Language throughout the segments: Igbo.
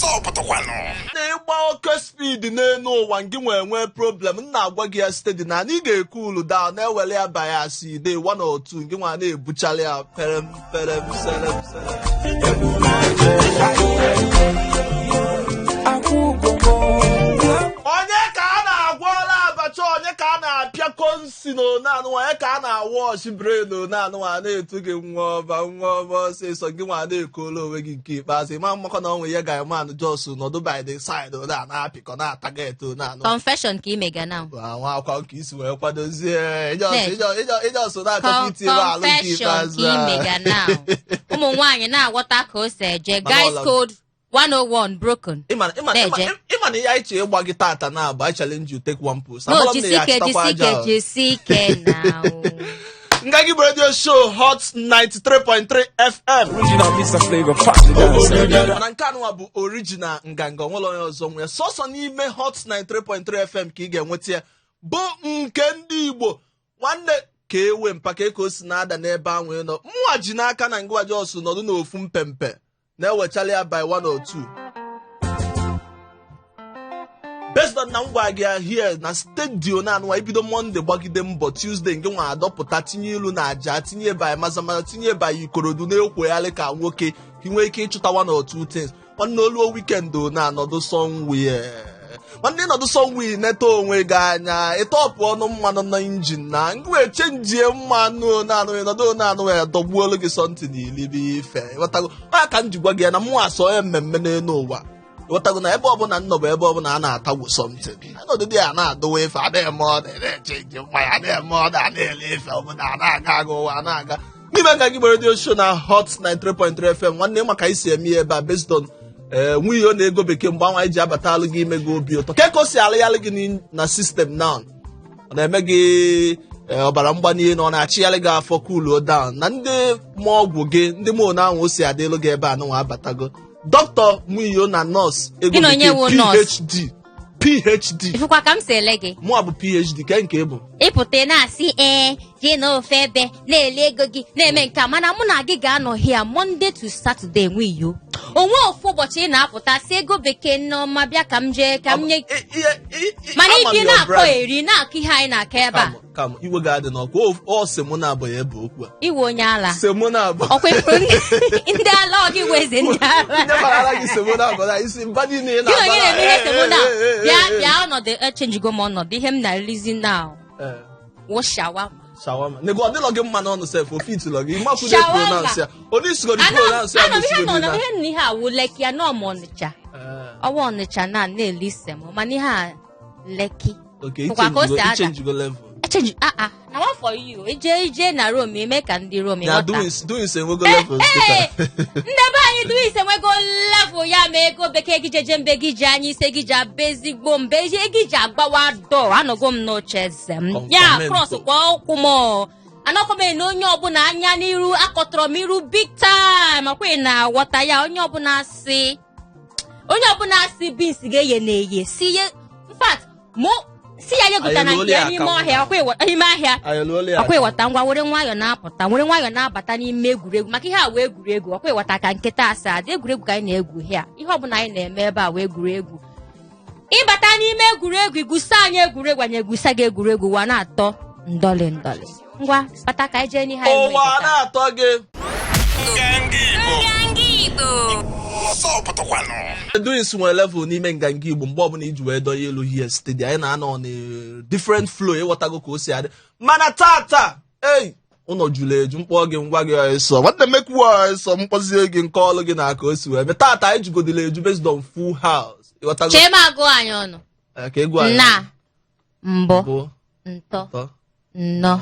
Ọsọ pụtakwanụ. Na ịgba oke speed n'elu ụwa, ngị nwee nwee problem. M na-agwa gị ya steady na anyị ga-ecool down, na-ewere ya bias ide one or two, ngị nwa na-ebuchala ya perem perem serem serem. Onye ka a na-agwọla abacha? Onye ka a na-apịakọ nsi na onanụ? Onye ka a na-awash brain onanụ? Na-etu gị nwa ọba, nwa ọba, ọsịsọ. Gị nwa na-ekola onwe gị nke ikpeazụ. Ịma mmakọ na onwe ihe ga-emanụ jos nọdụ by the side na na-apịkọ na-ataget onanụ. Confession ka imega now. Nwa akwa nke isi wee kwadozie ịjọsụ na-achọkwa itinye alụ nke Confession ka ikpeazụ a. imega now. Ụmụ nwaanyị na-aghọta ka o si eje. Mana Guys ọla- code 101 broken. Na-eje. Ịma na ihe anyị chee ịgba gị tata na abụ I challenge you, take one post. No. Amarọ m na ya Jisike. achịtakwa Jisike. aja o. Jisike now. Nganga Igbo Radio Show, Hot 93.3 FM. Original Mr. Flavor, fuck the dance. Mana nke anụnwa bụ original nganga, onwere onye ọzọ nwe ya. Sọsọ n'ime Hot 93.3 FM ka ị ga-enweta ya, bụ nke ndị Igbo. Nwanne, ka ewe mpaka ka o si na-ada n'ebe ahụ ị nọ. Mụnwa ji n'aka na ngwa jos nọdụ n'ofu mpempe na-ewechala ya by one or two, based on na ngwa gị here na studio na anụnwa. Ibido Monday gbagide mbọ, Tuesday nke nwa adọpụta, tinye ilu na aja, tinye by mazamaza, tinye by Ikorodu, na-ekwegharị ka nwoke ka ị nwee ike ịchụta one or two things. Nwanne, oluo weekend na-anọdụ somewhere. Nwanne, ịnọdụ somewhere, neta onwe gị anya, ịtọpụ ọnụ mmanụ na engine na ngwa echenjie mmanụ na-anụ, ịnọdụ na-anụ ya dọgbuolu gị something ilibe ife. Ịghọtago? Ọ ka m ji gwa gị ya na mụ asọ ya mmemme n'elu ụwa. Ịghọtago na ebe ọbụla nnọ bụ ebe ọbụla a na-atagwu something. Anọdụ dị ya na-adọwa ife, a na-eme ọda, na-echenji mmanya, a na-eme ọda, a na-ele ife ọbụla, a na-aga aga ụwa a na-aga n'ime Nganga Igbo Radio Show na Hot 93.3 FM. Nwanne, maka isi eme ihe ebe a based on ee nwunye ọ na-ego bekee mgbe anwa anyị ji abatalụ gị ime gị obi ụtọ ke ka o si alịghalị gị na system now. Ọ na-eme gị ọbara mgbali elu, ọ na-achịgharị gị afọ, cool down na ndị mụọ ọgwụ gị, ndị mụọ na ahụ o si adịlụ gị ebe a nụnwa abatago. Dọkịta Muyo na nọọsụ ego Gị na onye bekee wụ nọọsụ? PhD, PhD. Ifụkwa ka m si ele gị? Mụa bụ PhD ke nke bụ. Ịpụta, ị na-asị ee, jee n'ofe ebe na-ele ego gị na-eme nke a, mana mụ na gị ga-anọ here Monday to Saturday. Nwe iyo onwe ofu ụbọchị ị na-apụta si ego bekee, nneọma, bịa ka m jee ka m nye. Mana Ama m ibi your na-akọ brand. eri na-akọ ihe anyị na-akọ ebe a. Kam iwe ga-adị n'ọkụ. Ọ sị mụ na abụ ya ebe okwu a. Iwe onye ala. Sị mụ na abụ. Ọkwa ifuru ndị ala, ọ gị weze ndị ala. Ndị mara gị sị mụ na abụ na isi mba niile ị Gị na onye na-abara. na-eme ihe sị mụ na bịa Ee, bịa ọnọdụ echenjigo m ọnọdụ. Ihe m na-erizi now wụ shawarma. Shawarma nego ọ dịlọ gị mma n'ọnụ sef, ofe itulọ gị ịmakwude. Shawarma. Pronounce ya onye isigodi, pronounce ya. Anọ m ihe nọ gosigodi na na ihe na ihe awụ Lekki ya nọ m Ọnịcha. Ọwa Ọnịcha na na-eli semo, mana ihe a Lekki. Okay. Bụkwa ka o si ada. Ichenjigo level. Echenji ah ah na one for you, ije ije na Rome eme ka ndị Rome na ghọta. Doings enwego levels. Ee, kịta. ndị be anyị, Doings enwego level ya ma ego bekee gị jeje mbe gị ji anya ise gị ji aba ezigbo mbe ihe gị ji agbawa dọ. Anọgo m n'oche eze m ya. Confirmento. Cross kwa ụkwụ m anọkọ m na onye ọbụla anya n'iru akọtọrọ m iru big time akwa na aghọta ya. Onye ọbụla asị beans ga-eye na-eye si ye, in fact mụ si ya yegota na Anyị nke ya eluola n'ime ya. ọhịa ọkwa n'ime ahịa. Anyị eluola ya. Ọkwa ịghọta? Ngwa, were nwayọọ na-apụta, were nwayọọ na-abata n'ime egwuregwu, maka ihe a wee egwuregwu. Ọkwa ịghọta ka nkịta asa adị? Egwuregwu ka anyị na-egwu here. Ihe ọbụla anyị na-eme ebe a wee egwuregwu. Ịbata n'ime egwuregwu, igwusa anyị egwuregwu, anyị egwusa gị egwuregwu, wa na-atọ ndọlị ndọlị. Ngwa, bata ka anyị jee n'ihe anyị Ụwa nwere taa. na-atọ gị. Nganga Igbo. Nganga Igbo. Ọsọ pụtakwanụ. Doings nwere level n'ime nganga Igbo. Mgbe ọbụla iji wee dọnye elu here steady, anyị na-anọ na different flow. Ịghọtago ka o si adị? Mana tata ei, ụnọ juru eju. Mkpọ gị ngwa gị ọsọ, nwanne, mekwu ọsọ mkpọzie gị nke ọlụ gị na ka o si wee mee. Tata anyị jugodila eju based on full house. Ịghọtago? Chee m agụ anyị ọnụ. Eh, ka egwu anyị. Na mbụ, mbụ, ntọ, atọ, nnọ,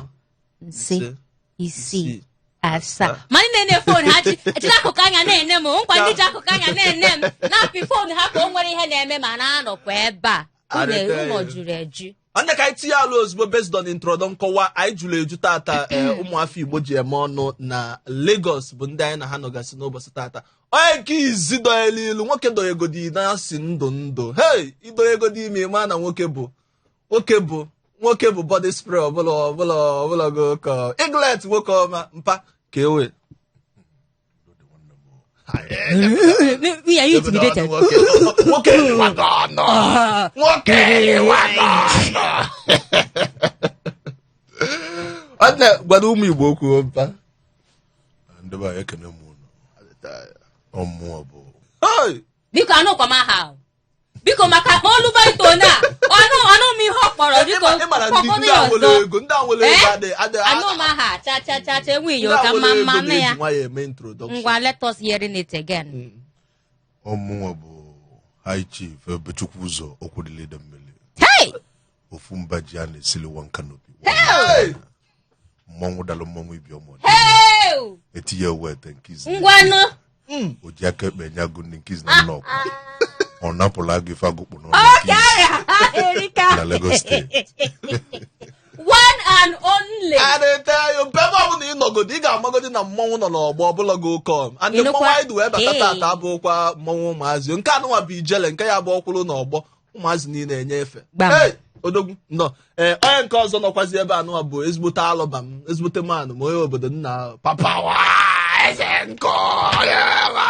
nse, ise, isii, isii, asaa. Ma ndị na-ene phone ha ji ejiri akụkụ anya na-ene m, nkwa ndị ji akụkụ anya na-ene m na-apị phone ha ka o nwere ihe na-eme, ma na-anọkwa ebe a. Arịta ụlọ ya. Juru eju. Nwanne, ka anyị tinye alụ ozugbo based on introduction nkọwa. Anyị jụrụ eju tata. Ee, ụmụafọ Igbo ji eme ọnụ na Lagos bụ ndị anyị na ha nọgasị n'ụbọchị tata. Onye nke izi dọnyere ilu, nwoke dọnyegodi na-asị ndụ ndụ hei, idonyegodi ime ịma na nwoke bụ nwoke bụ nwoke bụ body spray ọbụla ọbụla ọbụla go ka iglet nwoke ọma mpa ka ewe. Hi. We are you intimidated? Nwoke ịwago ọnụ. Nwoke ịwago ọnụ. Nwanne, gwara ụmụ Igbo okwu mpa. Ndị be anyị, ekene m unu. Ọmụọ bụ Hey! Biko, anụkwa m aha ahụ. Biko, maka ma olu baritone a, ọnụ ọnụ m ihe ọ kpọrọ, biko. Ị mara ndị kpọkọrọ ndị ya a nwere ọzọ. ego, ndị a nwere ego adị Anụ m aha cha cha cha cha, enwe ndị iyo a ka nwere mma ego mma nụ ya. na-eji nwayọọ eme introduction. Ngwa, let us hearing it again. Ọmụnwa bụ High Chief Ebechukwu Ụzọ Okwudili Mmiri. Hey! Ofu mba ji a na-esili one canopy. Hey! Mmọnwụ dalụ mmọnwụ ibi ọmụ. Hey! Etinye wete nke izi. Ngwanụ. O ji aka ekpe nye agụ ndị nke izi na nnọkụ. Ọ napụla agụ ife agụkpụ n'ọnụ nke izi Erika. na Lagos Steeti. One and only. A na-ete ya mpe. Ebe ọ bụla ị nọgodi, ị ga-amagodi na mmọnwụ nọ n'ọgbọ ọbụla go come and Ịnụkwa? mmọnwụ anyị dị wee bata Hey. tata abụkwa mmọnwụ ụmụazị. Nke anụnwa bụ ijele, nke ya bụ ọkwụrụ n'ọgbọ, ụmụazị niile enye efe. Gbam. Hey, odogwu nọ. Ee, onye nke ọzọ nọkwazi ebe anụnwa bụ ezigbote alụba m, ezigbote manụ ma, onye obodo nna papa wa eze nkọ ya wa.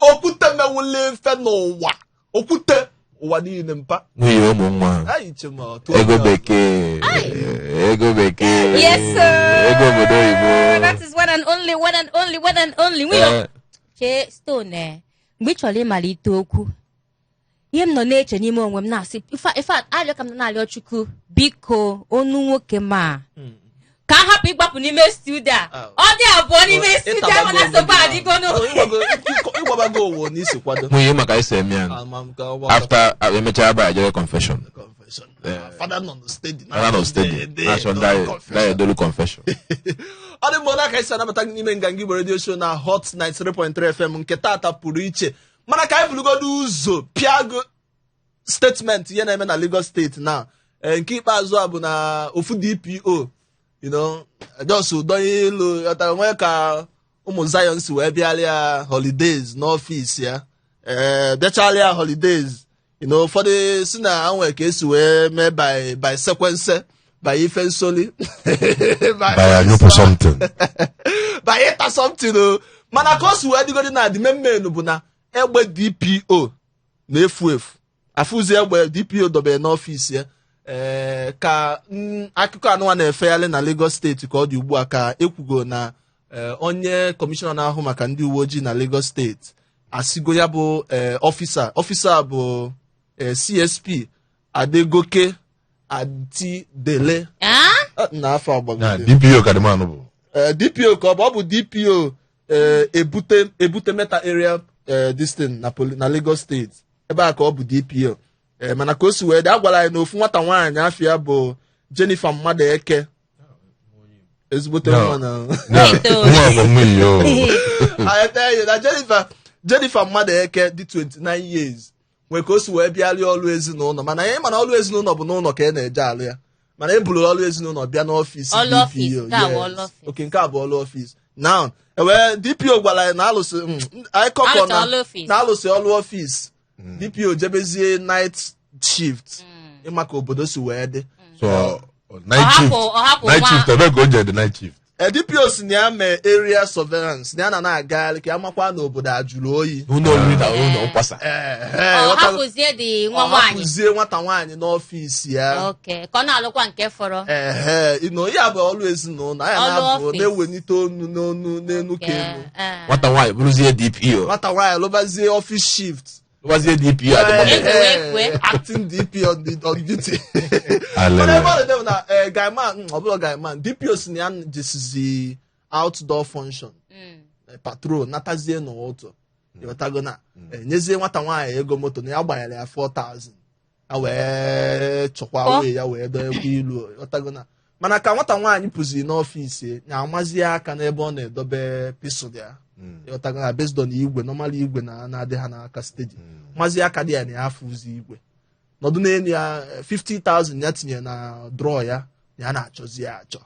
Okwute mewule ife n'ụwa, okwute ụwa niile, mpa. Nwunye ụmụ nwa. Anyị chima tụọ Ego ya. bekee, ego bekee. Yes, sir. Ego obodo oyibo. That is one and only, one and only, one and only. Nwunye. Eh, Chee stone, mgbe ị chọrọ ịmalite okwu, ihe m nọ na-eche n'ime onwe m na-asị, ife arịọ ka m nọ na-arịọ Chukwu, biko, onu nwoke ma ka a hapụ ịgbapụ n'ime studio a. Ah. Ọ dị abụọ n'ime studio ahụ na nsogbu adịgono. Ịgwabago owo n'isi kwado. Nwunye, maka isi eme ya. Ama m ka ọ After emechaa aba ejere confession. Confession. Fada nọ na steady. Fada nọ steady na-achọ ndị edolu confession. Ọ dị mgbe ọ ka esi anabata gị n'ime Nganga Igbo Radio Show na Hot 93.3 FM nke tata pụrụ iche, mana ka anyị burugodo ụzọ pịago statement ihe na-eme na Lagos Steeti na nke ikpeazụ a bụ na ofu DPO just donye ilu ghọtara nwee ka ụmụ Zion si wee bịarịa holidays n'ọfịs ya, ee, bịacharịa holidays. Ụfọdụ si na ha nwee ka esi wee mee by sequence, by ife nsoli. By anyụpụ something. By ịta something o. Mana ka o si wee dịgodi na adị mmenu bụ na egbe DPO na-efu efu, afụzi egbe DPO dobere n'ọfịs ya. Ee, ka akụkọ anụnwa na-efegharị na Lagos Steeti ka ọ dị ugbu a, ka ekwugo na onye kọmishọna na-ahụ maka ndị uwe ojii na Lagos Steeti asigo ya bụ ọfịsa, ọfịsa bụ CSP Adegoke Atidele. Ah? Na afọ Na agbagode. DPO ka dị manụ bụ. DPO ka ọ bụ, ọ bụ DPO Ebute Meta area, this thing na na Lagos Steeti ebe a ka ọ bụ DPO. Mana ka o si wee dị, a gwara anyị na ofu nwata nwaanyị afịa bụ Jennifer Mmadụ Eke, ezigbote No. nwa na Na Wait, oh. nwa bụ nwunye o. I tell you na Jennifer Mmadụ Eke dị 29 years nwee ka o si wee bịa rịa ọrụ ezinụlọ, mana ihe mana ọrụ ezinụlọ bụ n'ụlọ ka ị na-eje alụ ya, mana e buru ọrụ ezinụlọ bịa n'ọfịs Ọlụ DPO. ọfịs, nke a bụ ọlụ ọfịs. Okay, nke a bụ ọlụ ọfịs. Now ewee DPO gwara anyị na alụsị anyị kọkọ Alụsị na ọlụ ọfịs. na alụsị ọlụ ọfịs, DPO jebezie night shift, ịma ka obodo si wee dị. So night shift. Ọ hapụ Night nwa- shift, ebe ka o je dị night shift? DPO si na ya mee area surveillance, na ya na na-agagharị ka ya makwa na obodo ajụrụ oyi. Ụlọ oriri na ụlọ nkwasa. Ọ hapụzie dị nwa Ọ nwaanyị. hapụzie nwata nwaanyị n'ọfịs ya. Ok, ka ọ na-alụkwa nke fọrọ. Ehe, ịnọ ya bụ ọrụ ezinụlọ anya Ọlụ na-abụ ọfịs. na-ewenite onu n'onu n'enu ka enu. Nwata nwaanyị bụrụzie DPO. Nwata nwaanyị lụbazie ọfịs shift. Lụbazie DPO at the moment. Ego wee kwee. Acting DP on duty. Alele. Mana ebe ọ dị na guyman, ọ bụla guyman DPO si na ya jesizi outdoor function, patrol, natazie n'ụtụ, ịghọtago, na nyezie nwata nwaanyị ego moto na ya gbanyere ya 4000, ya wee chọkwa Ọ. wee ya wee dọnyekwa ilu, ịghọtago, na mana ka nwata nwaanyị pụziri n'ọfịs ya, amazie aka n'ebe ọ na-edobe pistol ya, ịghọtago, na based on igwe normal igwe na na-adị ha n'aka steady, mazie aka dị ya na ya afụzi igwe nọdụ n'elu ya, 50,000 ya tinye na drawer ya, na ya na-achọzi ya achọ.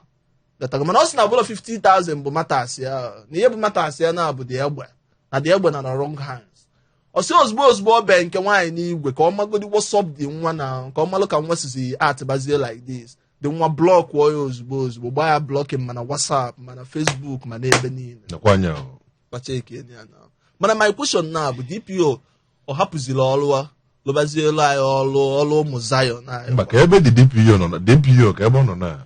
Ịghọtago? Mana ọ sị na ọbụla 50,000 bụ matters ya, na ihe bụ matters ya na bụ dị egbe, na dị egbe na na wrong hands. Ọ sị ozugbo ozugbo ọ bee nke nwaanyị n'igwe ka ọ magodi whatsapp dị nwa na ka ọ malụ ka nwa sizi atịbazie like this, dị nwa block ya ozugbo ozugbo, gbaa ya blocking, mana WhatsApp, mana Facebook, mana ebe niile. Nakwa anya o. Pacheke ya na. Mana my question now bụ, DPO ọ hapụziri ọrụ a, lụbazielu anyị ọrụ ụmụ Zion anyị? Mba, ka ebe dị DPO nọ na DPO, ka ebe ọ nọ na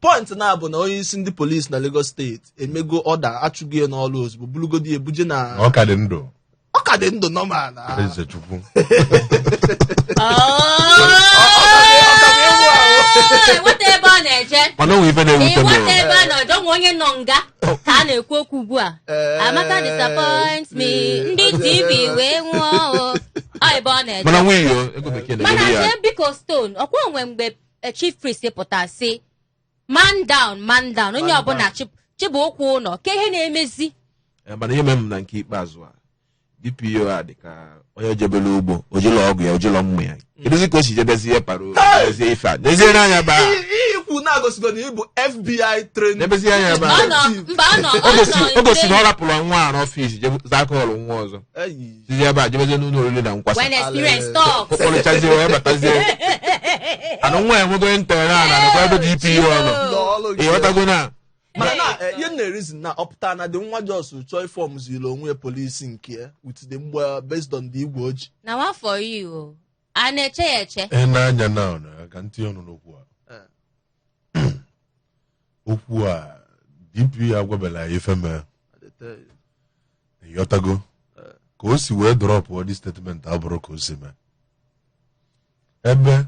Point na bụ na onye isi ndị polisi na Lagos Steeti emego ọda, achụgo ya n'ọrụ ozugbo, bulugodi ebuje na Na ọ ka dị ndụ. Ọ ka dị ndụ normal na Eze Chukwu. Nweta ebe ọ na-eje. Mana onwe ife na-ewute m. Ịghọta ebe a nọ, onwe onye nọ nga ka a na-ekwu okwu ugbu a. Amaka disappoint me, ndị TV wee nwụọ o. Ọ ebe ọ na-eje. Mana nwunye ego bekee Mana na-egoro ya. jee biko, Stone, ọkwa onwe mgbe chief priest pụta sị, "Man down, man down," onye Man. ọbụla chịbụ ụkwụ ụlọ ka ihe na-emezi. Mana ihe mere m na nke ikpeazụ a, DPO a dị ka onye jebere ugbo, ojila ọgụ ya, ojila mmụ ya, kedụzi ka o si jebezie paro jebezie ife a n'ezie n'anya ba. Ihe ikwu na-agosigo na ịbụ FBI trained. N'ebezie anya ba. Ọ nọ mba, ọ nọ O ọ gosi nọ o gosi na ọ rapụrụ nwa a n'ọfịs, je zaa kọọlụ nwa ọzọ. Eyi. Sizie ebe a jebezie n'ụlọ oriri na nkwasa. When experience talks. Kpọrọchazie wee batazie, anụ nwa ya enwego ntere na ana nakwa ebe DPO nọ. N'ọlụ gị. Ịghọtago na Mana na ihe m na-erizin na ọpụta na dị nwa jos chọọ ifọm ziri onwe ya polisi nke ya with the mgbe based on the igwe ojii. Na nwa for you o. A na-eche ya eche. Ị na-anya na na ka ntinye ọnụ n'okwu a. Okwu a, DPO agwabela ya ife mee. I dey tell you. Ịghọtago ka o si wee drop the statement abụrụ ka o si mee ebe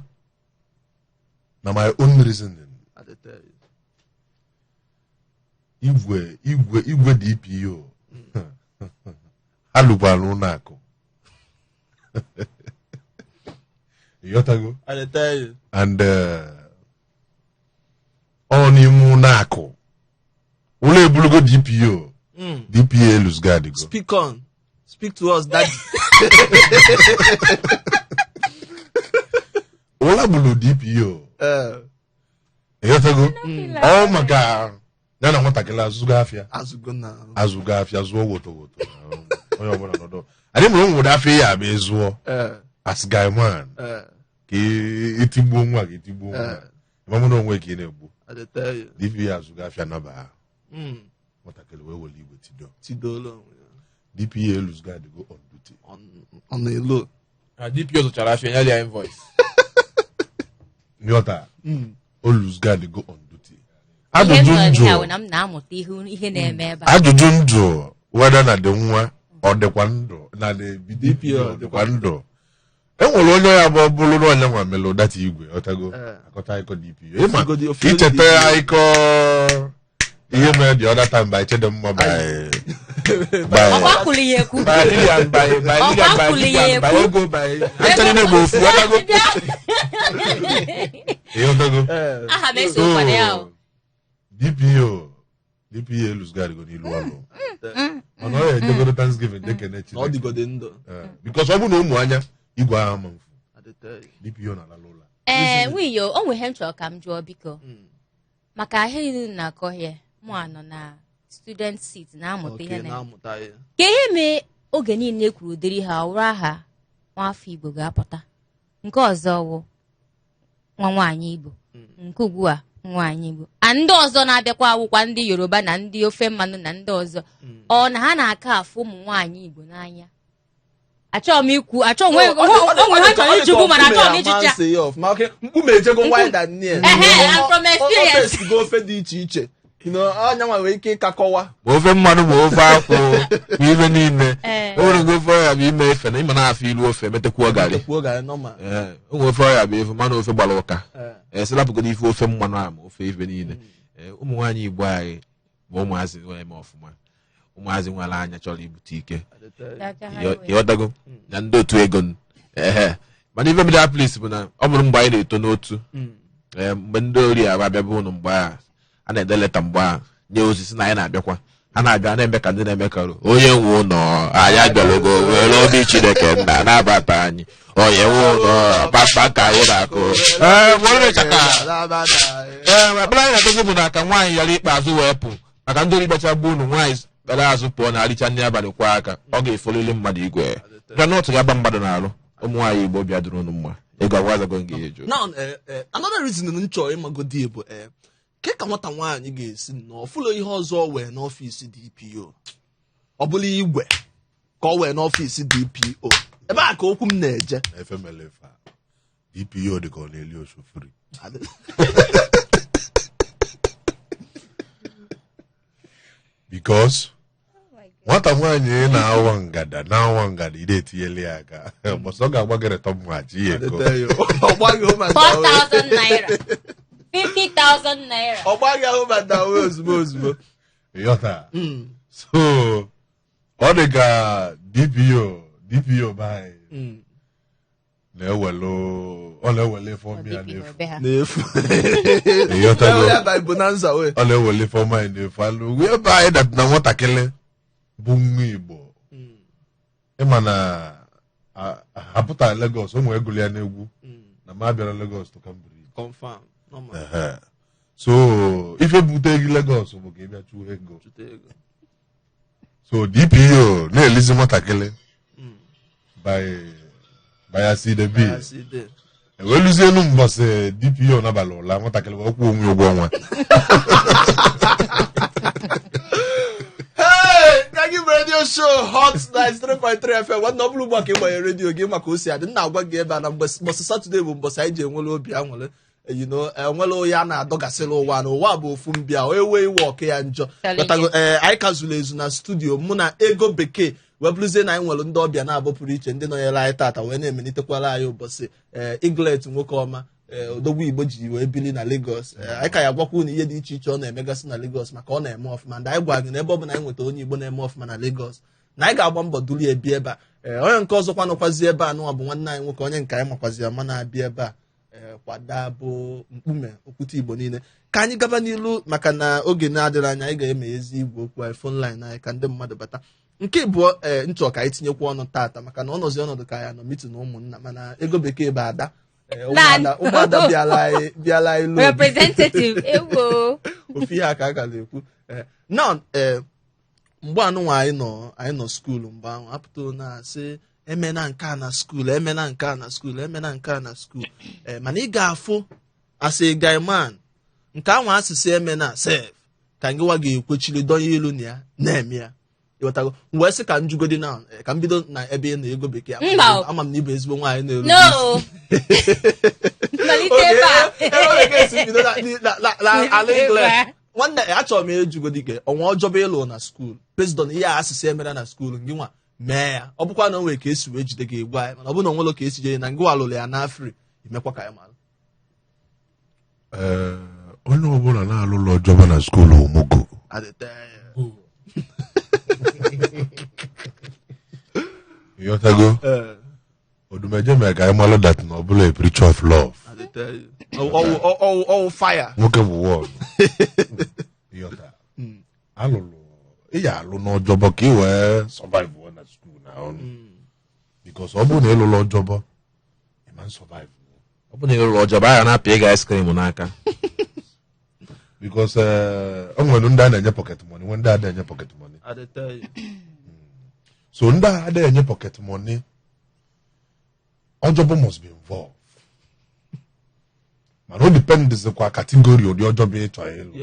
na my own reasoning. I dey tell you. Igwe DPO alụkwala ụlọ akụ, ịghọtago? I dey tell you. And ọ n'ime ụlọ akụ, ụlọ ebulugo DPO. DPO eluzgadigo. Speak on. Speak to us, daddy. Ụlọ bulu DPO. Ịghọtago, ọ maka ya na nwatakịrị azụgo afịa. Azụgo na. Azụgo afịa, zụọ woto woto, onye ọbụla nọdụ anyị mụrụ nwere afịa ya abịa zụọ. As guy man, ka etigbuo nwa, ka etigbuo nwa ịmamụ na onwe ka ị na-egbu. I dey tell you. DPO azụgo afịa naba, nwatakịrị wee were igwe tido. Tidolo onwe ya. DPO eluzgo adịgo on duty. On a low. DPO zụchara afịa ya lia invoice. Nghọta, oluzgo adịgo on duty. Ihe m Ajụjụ nọrọ njụ ihe a bụ na m na-amụta ihe na-eme ebe a. Ajụjụ njụ weda na dị nwa ọ dịkwa ndụ, na dị DPO ọ dịkwa ndụ. E nwere onye ya bụ ọ bụrụ na onye nwa mere ụdata igwe ọtago. Akọta ịkọ DPO ịma Ofugodi icheta DPO. ịkọ ihe mere the other time by Chidimma by Ọkwa kwuru ya ekwu. By Lilian, by Ọkwa Lilian, by kwuru ya Lilian, by ekwu. ego, by Anthony na-egbu ofu ọtago. Ịghọtago? Aha m esokwana ya o. DPO eluzgarigo n'ilu ọrụ, mana ọ ya ejegoro Thanksgiving dịka Na ọ Chineke. dịgodi ndụ. Because ọ bụ na ụmụ anya igwe ahụ ama mfu. I dey tell you. DPO na-alala ụlọ. Ee, nwunye o nwe ihe m chọrọ ka m jụọ biko, maka ihe niile na-akọ ihe mụ anọ na student seat na-amụta ihe Okay, na na-amụta ihe. ka ihe mee oge niile ekwuru ụdịrị ha ọwụrụ aha nwafọ Igbo ga-apụta, nke ọzọ wụ nwa nwaanyị Igbo, nke ugbu a nwaanyị Igbo a, ndị ọzọ na-abịakwa awụkwa ndị Yoruba na ndị ofe mmanụ na ndị ọzọ, ọ na ha na-aka afụ ụmụ nwaanyị Igbo n'anya? Achọghị m ikwu, achọghị onwe onwe ha chọrọ ijugbu, mana achọghị m ijicha. Mkpume ejego wider than near. Ehe, and from experience. O go ofe dị iche iche. Ọnya nwa nwere ike ịkakọwa. Ma ofe mmanụ, ma ofe akwụ, ma ife niile. Ee. O nwere nke ofe ọya bụ ime efe na ịma na-afọ ilu ofe metekwuo garị. Kwuo garị normal. Ee, o nwere ofe ọya bụ efu mmanụ, ofe gbara ụka. Ee. Ee, ife ofe mmanụ a, ma ofe ife niile. Ee, ụmụ nwaanyị Igbo anyị bụ ụmụazị nwere eme ọfụma, ụmụazị nwere anya chọrọ ibute ike. I dey tell you. Ịghọtago na ndị otu ego n. Ehe, mana ife mere place bụ na ọ bụrụ mgbe anyị na-eto n'otu. Ee, mgbe ndị ori abịa bịa ụnụ, mgbe a a na-ede leta, mgbe a nye osisi na anyị na-abịakwa, ha na-abịa na-eme ka ndị na-eme karụ onye nwe ụlọ anyị abịalụgo, were obi Chineke nna na-abata anyị, onye nwe ụlọ kpakpa ka anyị na-akụ. Ee, mgbe ọ mechaka. Ee, ekpere anyị na-akụzi bụ na ka nwaanyị ghara ikpeazụ wee pụ, maka ndị ori gbacha gbuo unu, nwaanyị kpere azụ pụọ na aricha nri abalị kwa aka, ọ ga-efolili mmadụ igwe granọt ga-aba mmadụ n'arụ. Ụmụ nwaanyị Igbo, bịa dụrụ unu mma. Ego agwazago gị ejo. Now, another reason m chọrọ ịmagodi bụ ke ka nwata nwaanyị ga-esi nnọọ fụlọ ihe ọzọ wee n'ọfịs DPO. Ọ bụla igwe ka ọ wee n'ọfịs DPO ebe a ka okwu m na-eje. FMLF a, DPO dị ka ọ na-eli osofuri. Because nwata nwaanyị na-awa ngada na-awa ngada, ị na-etinyela ya aka, mbọsị ọ ga-agba gị return match ihe ego. Ọ gbaghị home and away. 4,000 naira, 50,000 naira. Ọ gbaghị home and away ozugbo ozugbo. Ịghọta? So ọ dị ka DPO be anyị na-ewelu, ọ na-ewele ife ọma ya n'efu. Be ha. N'efu. Ịghọtago? Ya by bonanza wee. Ọ na-ewele ife ọma ya n'efu. Alụ wee ebe anyị dat na nwatakịrị bụ nwa Igbo, ịma na hapụta Lagos, o nwee egụlụ ya n'egwu na ma bịara Lagos to Cambridge. Confirm. Normal. Ehe. So ife bute gị Lagos bụ ka ị bịa chụọ ego. Chụta ego. So DPO na-elizi nwatakịrị by as e dey be. As e dey. Eweluzie elu mbọsị DPO n'abalị ụla nwatakịrị wee kwụọ onwe ụgwọ ọnwa. Hey, ka gị bụ radio show Hot 93.3 FM. Nwanne, ọ bụrụ ugbu a ka ị gbanyere redio gị, maka o si adị m na-agwa gị ebe a na mbọsị Satọde bụ mbọsị anyị ji enwere obi aṅụrị, enwere onye a na-adọgasịrị ụwa na ụwa bụ ofu mbịa o ewe iwe ọkụ ya njọ. Telling Ghọtago? you. Ee, anyị ka zuru ezu na studio, mụ na ego bekee wee bụrụzie na anyị nwere ndị ọbịa na-abụ pụrụ iche, ndị nọnyere anyị tata wee na-emelitekwara anyị ụbọchị. Ee, Iglet nwoke ọma, ee, odogwu Igbo ji wee bili na Lagos. Ee, anyị ka ya gwakwa unu ihe dị iche iche ọ na-emegasị na Lagos, maka ọ na-eme ọfụma. Ndị anyị gwara gị na ebe ọ bụ na anyị nweta onye Igbo na-eme ọfụma na Lagos, na anyị ga-agba mbọ duru ya ebi ebe a. Ee, onye nke ọzọkwa nọkwazi ebe a nụwa bụ nwanne anyị nwoke, onye nke anyị makwazi ama na-abịa ebe a. Ee, kwada bụ mkpume okwute Igbo niile. Ka anyị gaba n'ilu, maka na oge na-adịrị anya anyị ga-emeghezi igwe okwu anyị, phone line anyị, ka ndị mmadụ bata. Nke ịbụọ, ee, nchọ ka anyị tinyekwa ọnụ tata, maka na ọ nọzi ọnọdụ ka ya nọ meeting ụmụnna, mana ego bekee bụ ada. Ee, ụmụada ụmụada bịala anyị load. Representative ewo. Ofu ihe a ka a ga na-ekwu. Ee, now, ee, mgbe anụnwa anyị nọ school, mgbe ahụ apụta na-asị emena nke a na school, emena nke a na school, emena nke a na school. Ee, mana ị ga-afụ asị guy man nke ahụ asịsị emena sef ka ngịwa ga-ekwechiri donye ilu na ya na-eme ya. Ịghọtago? M wee sị ka m jugodi na ka m bido na ebe ị nọ, ego bekee. Mba o. Ama m na ịbụ ezigbo nwaanyị na-eru. No, malite ebe a. Ebe bekee si bido na ala Ebe England. a. Nwanne, achọrọ m ejugodi gị ọnwa ọjọba ịlụ na school, based on ihe a asịsị emere na school, ngị nwa mee ya. Ọ bụkwa na o nwere ka esi wee jide gị, egwu anyị, mana ọ bụrụ na o nwere ka esi jide na ngị nwa lụrụ ya n'afri, imekwa ka anyị mara. Ee, onye ọbụla na-alụ ụlọ ọjọba na school omugo. Adịte. Ịghọtago? Ee. Odumeje mere ka anyị malụ that na ọ bụla a preacher of love. Adịte. Ọwụ fire. Nwoke bụ wọl. Ịghọta? Alụlụ ị ya alụ n'ọjọbọ ka ị wee survive na school na ọnụ, because ọ bụrụ na ịlụlụ ọjọbọ, ị ma survive. Ọ bụ na ịlụrụ ọjọọ, a ga na-apị gị ice cream n'aka. Because o nwere ndị a na-enye pocket money, nwee ndị a na-enye pocket money. Adịte. So ndị a na-enye pocket money, ọjọbọ must be involved, mana o depends kwa category ụdị ọjọbọ ị chọrọ ịlụ.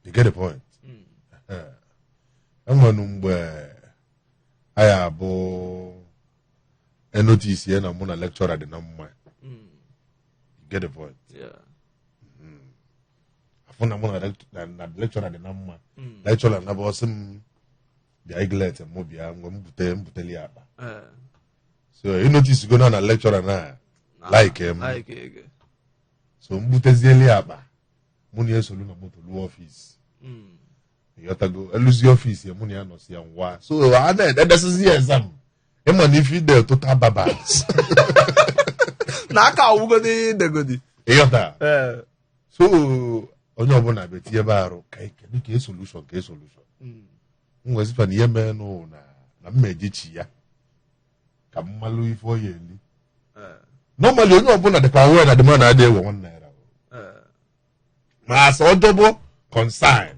You get the point? Enwere mgbe anyị abụ notice ya na mụ na lecturer dị na mma. You get the point? Yeah. Afụ na mụ na lecturer dị na mma, lecturer na bụ ọsị m bịa Iglet, mụ bịa mgbe m bute m buteli ya akpa. So ị notice go na lecturer na like m. Like ego. So m butezieli ya akpa, mụ na ya esolu na moto luo ọfịs. Ịghọtago? Eluzie ọfịs ya, mụ na ya nọsi ya ngwa, so a na-edesizi ya exam, ịma na ife ide total babas. Na aka awụgodi degodi. Ịghọta? Ee. So onye ọbụla bịa tinye ebe arụ ka kedu ka e solution ka e solution. M nwezikwa na ihe mee nụ na mma eji chi ya ka m malụ ife ọ ya eli. Normally onye ọbụla dịkwa aware na the man adịghị ewe ₦1. Ma as ọjọbọ concern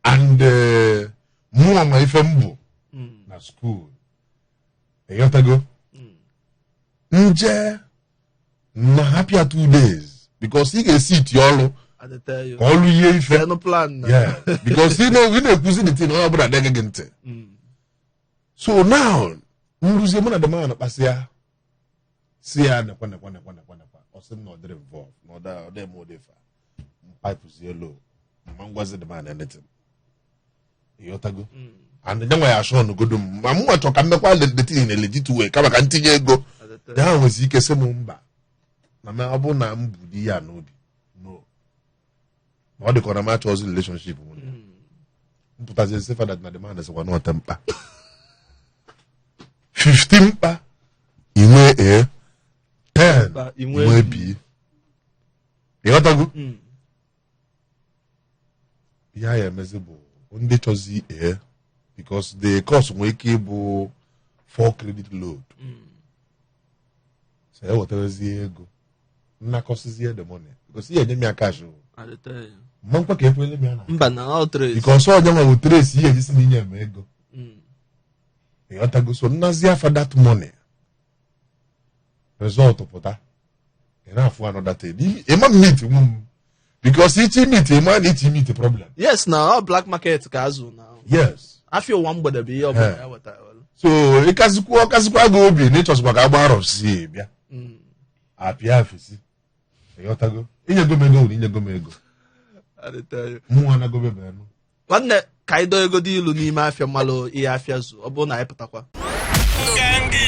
and mụọ ma ife m bụ na school, ịghọtago, nje na hapịa 2 days, because ị ga-esi iti ọlụ. I dey tell you. Ka ọ lụ ihe ife. Kenụ plan na. Yeah, because ị na-ekwuzi the thing, onye ọbụla na-ege gị ntị. So now nruzie, mụ na the man kpasịa, si ya nekwa nekwa nekwa nekwa nekwa. Ọ sị m na ọ dịrị involve, na ọ dị eme ụdị ife a. M pipezie low, mma ngwazi the man anything, ịghọtago? And nye nwa ya ashọ n'ogodo m, ma m nwa chọ ka m mekwa the thing in a legit way, kama ka m tinye ego. I dey tell you. Ya nwezi ike sị m mba, na ọ bụ na m bụ di ya n'obi, no, na ọ dịka ọ na m achọ ọzọ relationship mụ na ya. M pụtazie sị fada na the man sịkwa na ọte mkpa 15 mkpa, inwe A 10 Mkpa, inwe inwe B. B, ịghọtago? Ihe a ya emezi bụ ndị chọzi A, because the course nwere ike ịbụ 4 credit load. So ewetarezie ego, nnakọsizie the money, because ihe enye m ya cash o. I dey tell you. Mma nkwa ka ekwele m ya na Mba, na all trace. Because onye nwa bụ trace ihe ejisi na inye m ego. Ịghọtago? So nnazi afa that money, result pụta, ị na-afụ another thing. Ịma m meet nwu m, because ichi meet, ịma na ichi meet problem. Yes, na all black market ka azụ na. Yes. Afịa ụwa mgbede bụ ihe ọbụla Eh. ya wetara. So ịkazikwa, ọkazikwa gị obi na ịchọzikwa ka agba arọ si bịa apịa afisi, ịghọtago? Inyego m ego na inyego m ego. I dey tell you. Mụnwa anagobe m enu. Nwanne, ka anyị dọọ ego dị ilu n'ime afịa, mmalụ ihe afịa zụ, ọ bụrụ na anyị pụtakwa. Nganga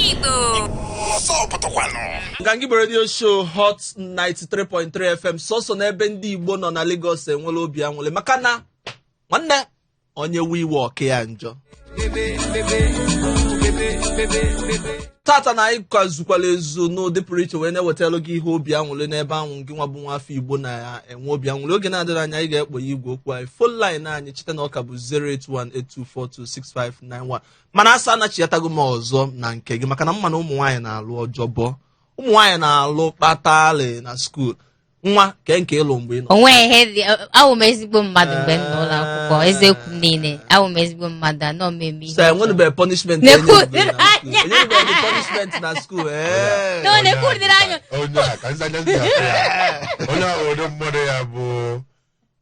Igbo. Nganga Igbo Radio Show, Hot 93.3 FM, sọsọ n'ebe ndị Igbo nọ na Lagos enwere obi anwụlị, maka na nwanne, onye we iwe ọka ya njọ. Tata na anyị kazukwala ezu n'ụdị pụrụ iche wee na-ewetara gị ihe obi anwụlị n'ebe ahụ gị nwa bụ nwa afọ Igbo na-enwe obi anwụlị. Oge na-adịrị anya, anyị ga-ekpo ya igwe okwu anyị, phone line anyị, chite na ọka bụ 08182426591. Mana asa anachiatago m ọzọ na nke gị, maka na mma na ụmụ nwaanyị na-alụ ọjọbọ, ụmụ nwaanyị na-alụ kpatalị na school. Nwa ke nke ịlụ mgbe ị nọ? Onwe ihe dị, awụ m ezigbo mmadụ mgbe m nọ n'ụlọ akwụkwọ. Eziokwu m niile, awụ m ezigbo mmadụ, anọ m eme ihe So enwenubeghị punishment Nekwu- enyenubeghị na school? Enyenubeghị gị punishment na school, ee? No, na-ekwu ụdịrị anya. Onye a ka nza anya ntị afụ ya. Onye ahụ, ụdị mmadụ ya bụ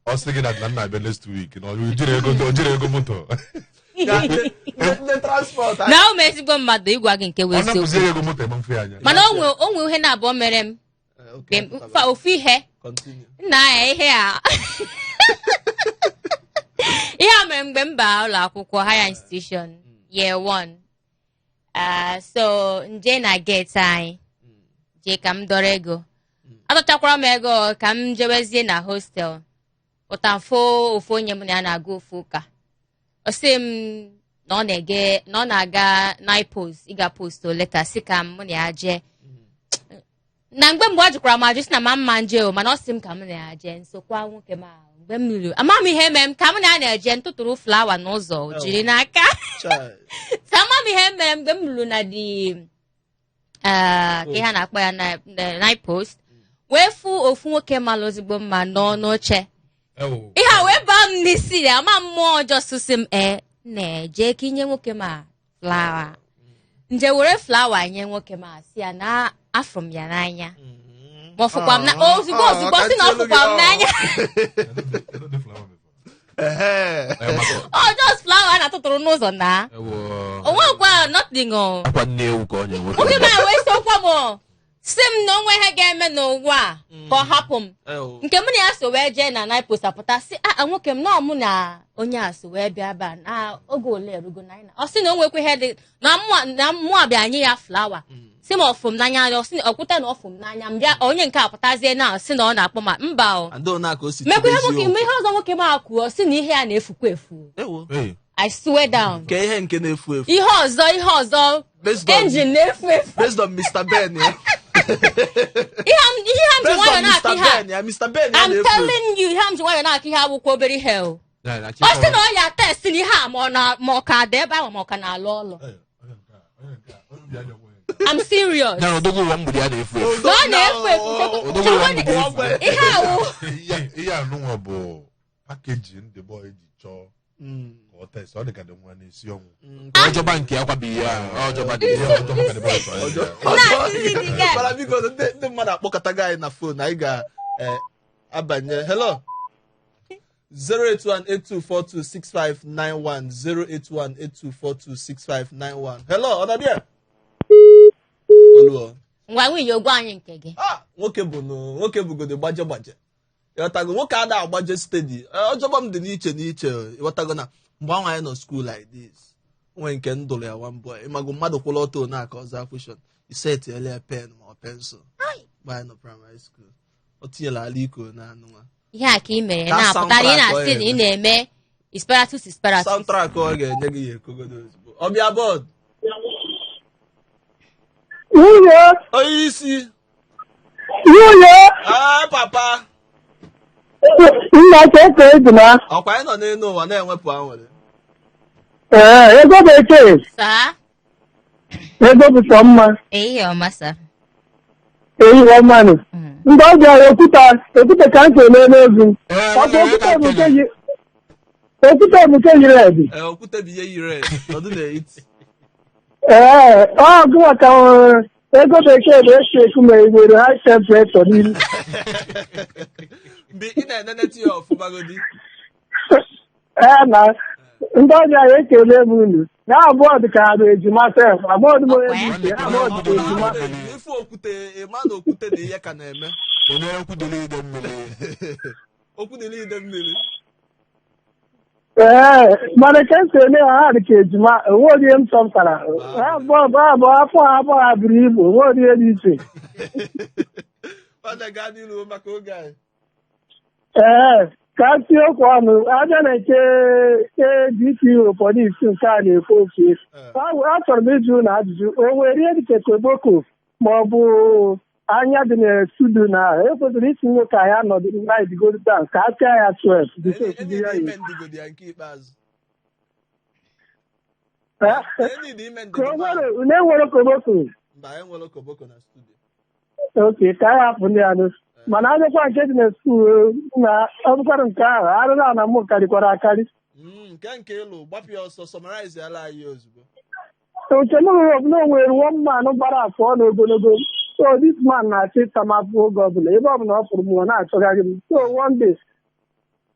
ọ sị gị na nna abịa next week, na o jiri ego, o jiri ego moto. Ndị transport. Na awụ m ezigbo mmadụ, ịgwa gị nke wụ Ọ eziokwu. napụzie ego moto, eme mfe anya. Mana o nwe ihe na-abụọ mere m. Fa ofu ihe. Continue. Nna ya, ihe a mere mgbe m baa ụlọ akwụkwọ higher institution, year one. Ah, so nje na gate anyị jee ka m dọrọ ego, atọchakwara m ego ka m jewezie na hostel, pụta fo ofu onye m na ya na-aga ofu ụka. Ọ sị m na ọ na-ege, na ọ na-aga NIPOST ịga post letter, sị ka mụ na ya jee. Na mgbe mgbe ọ jụkwara m ajụ, sị na ma mma nje o, mana ọ sị m ka m na ya jee nsokwa nwoke m ahụ. Mgbe m ruru, ama m ihe mere m ka m na ya na-eje, ntụtụrụ flower n'ụzọ, o jiri n'aka. Chai. Sị ama m ihe mere mgbe m ruru na the ka ihe a na-akpọ ya na NIPOST, wee fụ ofu nwoke malụ ezigbo mma nọ n'oche. Ihe a wee baa m n'isi ya, ama mmụọ ọjọọ sụsị m ee na-eje ka inye nwoke ma flower. Nje were flower nye nwoke ma, sị ya na afụrụ m ya n'anya, ma ọ fụkwa m na ozugbo ozugbo, sị na ọ fụkwa m n'anya. Ọ just flower a na-atụtụrụ n'ụzọ na onwekwa nothing o. Akwa nne ewu ka ọ nye nwoke. Nwoke ma wee sokwa m o. Sị m na onwe ihe ga-eme n'ụwa a ka ọ hapụ m. Nke mụ na ya so wee jee na NIPOST apụta, sị a nwoke m na mụ na onye a so wee bịa ebe a na oge ole erugo na anyị na ọ sị na o nwekwa ihe dị na mụa, na mụa bịa nye ya flower, sị m ọfụ m n'anya. Ọ sị ọkwụta na ọfụ m n'anya. M bịa, onye nke a pụtazie na sị na ọ na-akpọ ma mba o. And na ka o si mekwa ihe tibezie nwoke okwu. ihe ọzọ nwoke m akwuo, sị na ihe ya na-efukwa efu. Ewo. Hey. I swear down. Ke ihe nke na-efu efu? Ihe ọzọ, ihe ọzọ. Based on Engine na-efu efu. Based on Mr. Ben ya. Ihe m ji Based nwayọọ on na-akụ Mr. ihe a. Ben ya, Mr. Ben ya I'm na-efu efu. telling you, ihe m ji nwayọọ na-akụ ihe akwụkwọ obere ihe o. Ọ sị na ọ ya test na ihe a, ma ọ na ma ọ ka dị ebe ahụ, ma ọ ka na-alụ ọlụ. I'm serious. Ya na odogwu ụwa mgbede ya na-efu efu. Na ọ na-efu efu. Odogwu ụwa mgbede efu. Ihe awụ. Ihe anụnwa bụ package ndị boy ji chọọ ka ọ test, ọ dị ka dị nwa na-esi ọnwụ. Ka ọjọba nke ya kwabi ya ọjọba dị Ihe ya. ọjọọ maka dị boy chọrọ ya. Na-akụzi dị gị. Mana biko, ndị mmadụ akpọkọtago anyị na phone, anyị ga Abanye. Hello. 08182426591 08182426591. Hello, ọ nọ there? Oluo. Ngwa nwunye, ogwu anyị nke gị. Ah, nwoke bụ nụ nwoke bụgodo gbaje gbaje, ịghọtago? Nwoke ada agbaje steady. Ọjọbọ m dị n'iche n'iche, ịghọtago? Na mgbe ahụ anyị nọ school like this, nwee nke m dụrụ ya one boy, ịmago, mmadụ kwụrụ ọtọ na aka ọzọ question, isetiela ya pen ma ọ pencil. Mgbe anyị nọ primary school, o tinyela ala iko na anụ nwa. Ihe a ka ị mere Ka na-apụta na ị soundtrack na-asị ọ na ị na-eme isparatus isparatus. Soundtrack ọ ga-enye gị ya ekogodo ozugbo ọbịa board. Nwunye. Onye isi. Nwunye. Ah, papa. Nna, ka eke na. Ọkwa anyị nọ n'elu ụwa na-enwepụ anwụrị. Ee, ego bekee. Saa. Ego bụ sọ mma. Ehihie ọma, sa. Ehihie ọmanụ. Ndị ọbịa, okwute okwute ka m si eme n'ozu. Ee, Ọ bụ nwanne m, okwute ebe bụ a nke yi, okwute bụ nke yiri ebi. Ee, okwute bụ ihe yiri edi nọdụ n'etiti. Ee, ọ gụwa ka ego bekee na-esi eku ma nwere high temperature n'ilu. Mgbe ị na-eneneti ya ọfụmagodi. Ee, na ndị ọbịa ya, ekele m unu. Ya abụọ dị ka ha bụ ejima sef. Abụọ dị m onye dị iche, ya abụọ dị ka ejima. Ife okwute, ịma na okwute na ihe ka na-eme. Onye okwu dị n'ide mmiri. Okwu dị n'ide mmiri. Ee, mana ka esi eme ha, ha dị ka ejima. Onwe ihe m chọpụtara, ha abụọ ha abụọ, afọ ha abụọ ha buru ibu, onwe ihe dị iche. Nwanne, gaa n'ilu maka oge anyị. Ee, ka a tie okwu ọnụ abịa na nke DPO polisi nke a na-ekwu okwu. Achọrọ m ịjụ na ajụjụ, o nwere ihe dịka koboko ma ọ bụ anya dị na studio na ekwesịrị itinye ka ya nọdụ right down ka a pịa ya 12 before Enyi etinye ya. ime ndigodi ya nke ikpeazụ. Enyi dị ime Ka o ndidi. nwere unu enwere koboko? Mba, anyị nwere koboko na studio. Oke, ka anyị hapụ ndị anụ, mana abịakwa nke dị na school na ọ bụkwara nke ahụ arụrụ ana mụ karịkwara akarị. Nke ịlụ, gbapụ ya ọsọ, summarize ala anyị ozugbo. Nke m rụrụ ọbụla, o nwere one man gbara afọ ọnụ ogologo. So this man na-achọ ịta m afọ oge ọbụla, ebe ọbụla ọ fụrụ m, ọ na-achọgharị m. So one day,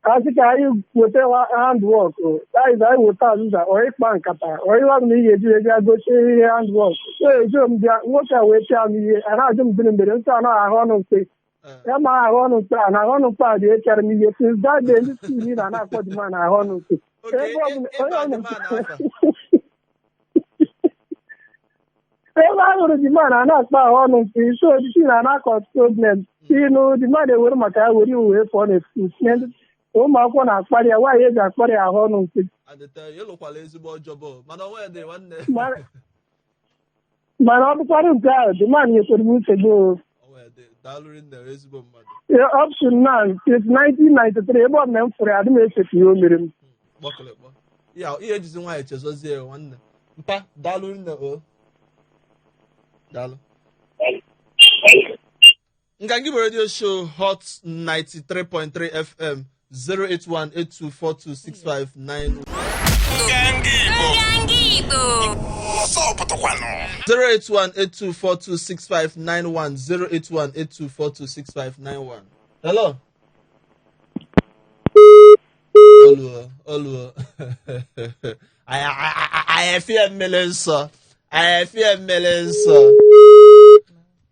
asị ka anyị weta handwork, that is, anyị weta azụza ọ ịkpa nkata ọ ihe ọbụla ị ga-eji wee bịa gosi ihe handwork. So ejo m bịa, nwoke a wee pịa m ihe a na-ajụ m gịnị mere ntụ anọ ahụ ọnụ mkpe ya ma ahụ ọnụ mkpe a na ahụ ọnụ mkpe a dị echara m ihe. Since that day, ndị school niile a na-akpọ the man ahụ ọnụ mkpe. Oke. Ebe ọbụla onye ịba ọbụla dị man afa. Ebe a hụrụ the man, a na-akpa ahụ ọnụ mkpe. So the na na-akọ problem ịnụ the man ewere maka ya were iwe wee pụọ na school, tinye ndị ụmụ akwụkwọ na-akparị ya, nwaanyị eji akparị ya ahụ ọnụ mkpe. Adịta ịlụkwala ezigbo ọjọbọ, mana onwe dị nwanne. Mana ọ bụkwarụ nke ahụ, the man nyekwara m nsogbu o. Onwe dị, daalụ rinne, ezigbo mmadụ. Yeah, up to now, since 1993, ebe ọ bụla m fụrụ ya, adị m echefu ihe o mere m. Kpọkịrịkpọ ya ihe ejizi nwaanyị chezozie ya, nwanne mpa, daalụ rinne o, daalụ. Nganga Igbo Radio Show, Hot 93.3 FM, 08182426591. Nganga Igbo. Nganga Igbo. Ọsọ pụtakwanụ. 08182426591 08182426591. Hello. Oluo oluo, anyị efie mmiri nsọ, anyị efie mmiri nsọ.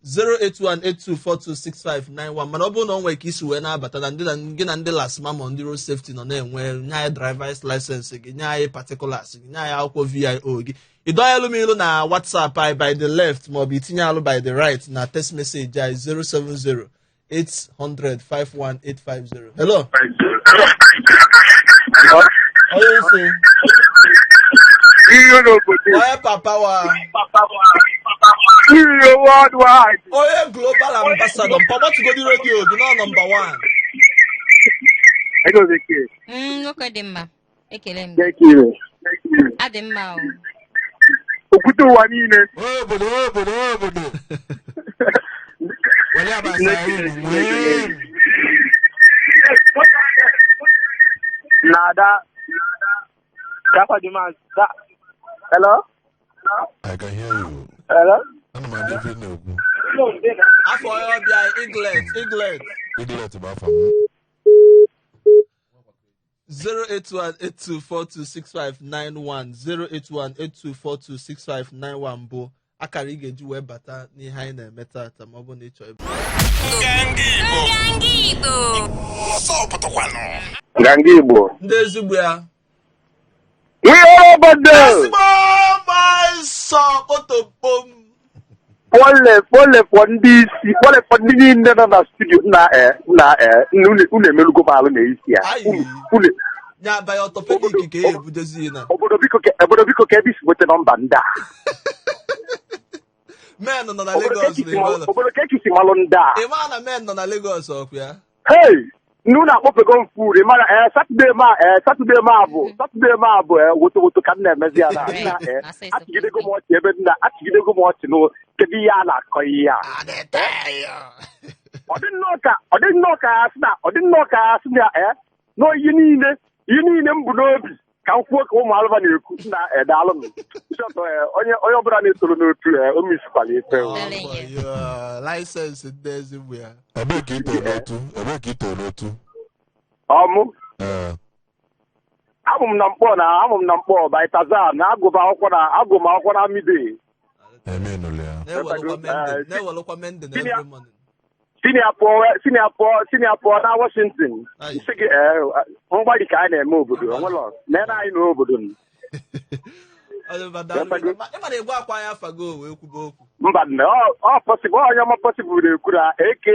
08182426591. Mana ọ bụrụ na ọ nwere ka isi wee na-abata na ndị na gị na ndị LASTMA ma ndị road safety nọ na-enwe, nye anyị drivers license gị, nye anyị particulars gị, nye anyị akwụkwọ VIO gị, ịdọnyelụ m ilu na WhatsApp anyị by the left maọbụ itinye alụ by the right na text message anyị 070 800 51850. Hello, onye isi. Ihe n'obodo. Onye papa wa. Ihe worldwide. Onye global ambassador, mpa, gbatugodi redio gị nọ number 1. Ego bekee. Nwoke dị mma, ekele m gị. Thank you. Adị mma o. Okwute ụwa niile. Obodo, obodo, obodo. Wale abasa unu wee. Na-ada. Gafa dị ma. Hello? I can hear you. Hello? Ana m adị ife ị na-ekwu. Afọ onye ọbịa, Iglet, Iglet. Iglet bụ afa m. 08182426591 08182426591 bụ akara ị ga-eji wee bata n'ihe anyị na-eme tata ma ọ bụ na ị chọọ ịbụ. Nganga Igbo. Nganga Igbo. Ọsọ pụtakwanụ. Nganga Igbo. Ndị ezigbo ya. Ihe obodo. Ezigbo nsọ kpotokpom. Kpọlefọ ndị isi, kpọlefọ ndị niile nọ na studio na na unu emelugo m alụ na isi ya. Ayi. Unu Nya abanye orthopedic ka e ebujezi na. Obodo biko obodo biko ka ebe isi nweta nọmba ndị a. Men nọ na Obodo ka Lagos esi na Ibadan. Obodo ka esi malụ ndị a. Ị maa na men nọ na Lagos ọkụ ya. Hey, nnu na-akpọpego m furu mara Saturday ma bụ Saturday ma bụ woto woto ka m na-emezi ya na nna achịgidego m ọchị ebe nna achịgidego m ọchị nụ. Kedu ihe a na-akọ ihe a? Ọ dị nnọọ ka ọ dị nnọọ ka asị na ọ dị nnọọ ka asị na nọ ihe niile m bụ n'obi ka m kwuo ka ụmụ alụba na-ekwu na daalụ m. Shọtụ, onye onye ọbụla na-esoro n'otu o misikwala ife o. Telling you. License ndị ezigbo ya. Ebee ka ị toro n'otu? Ebee ka ị toro n'otu? Ọmụ? Ee. Amụ m na Mkpọ na amụ m na Mkpọ by Tazan na agụ m akwụkwọ na agụ m akwụkwọ na Amide. Eme nụlụ ya. Na-ewelụkwa mending, na-ewelụkwa mending every morning. Senior pụọ, senior pụọ, senior pụọ na Washington. Ayi. Nsị gị mgbali ka a na-eme obodo onwelọ nene anyị n'obodo. Oliver, daalụ. Ị ma na egwu akwa anyị afago wee kwube okwu. Mba nne, ọ possible, onye ọma possible na-ekwu na aka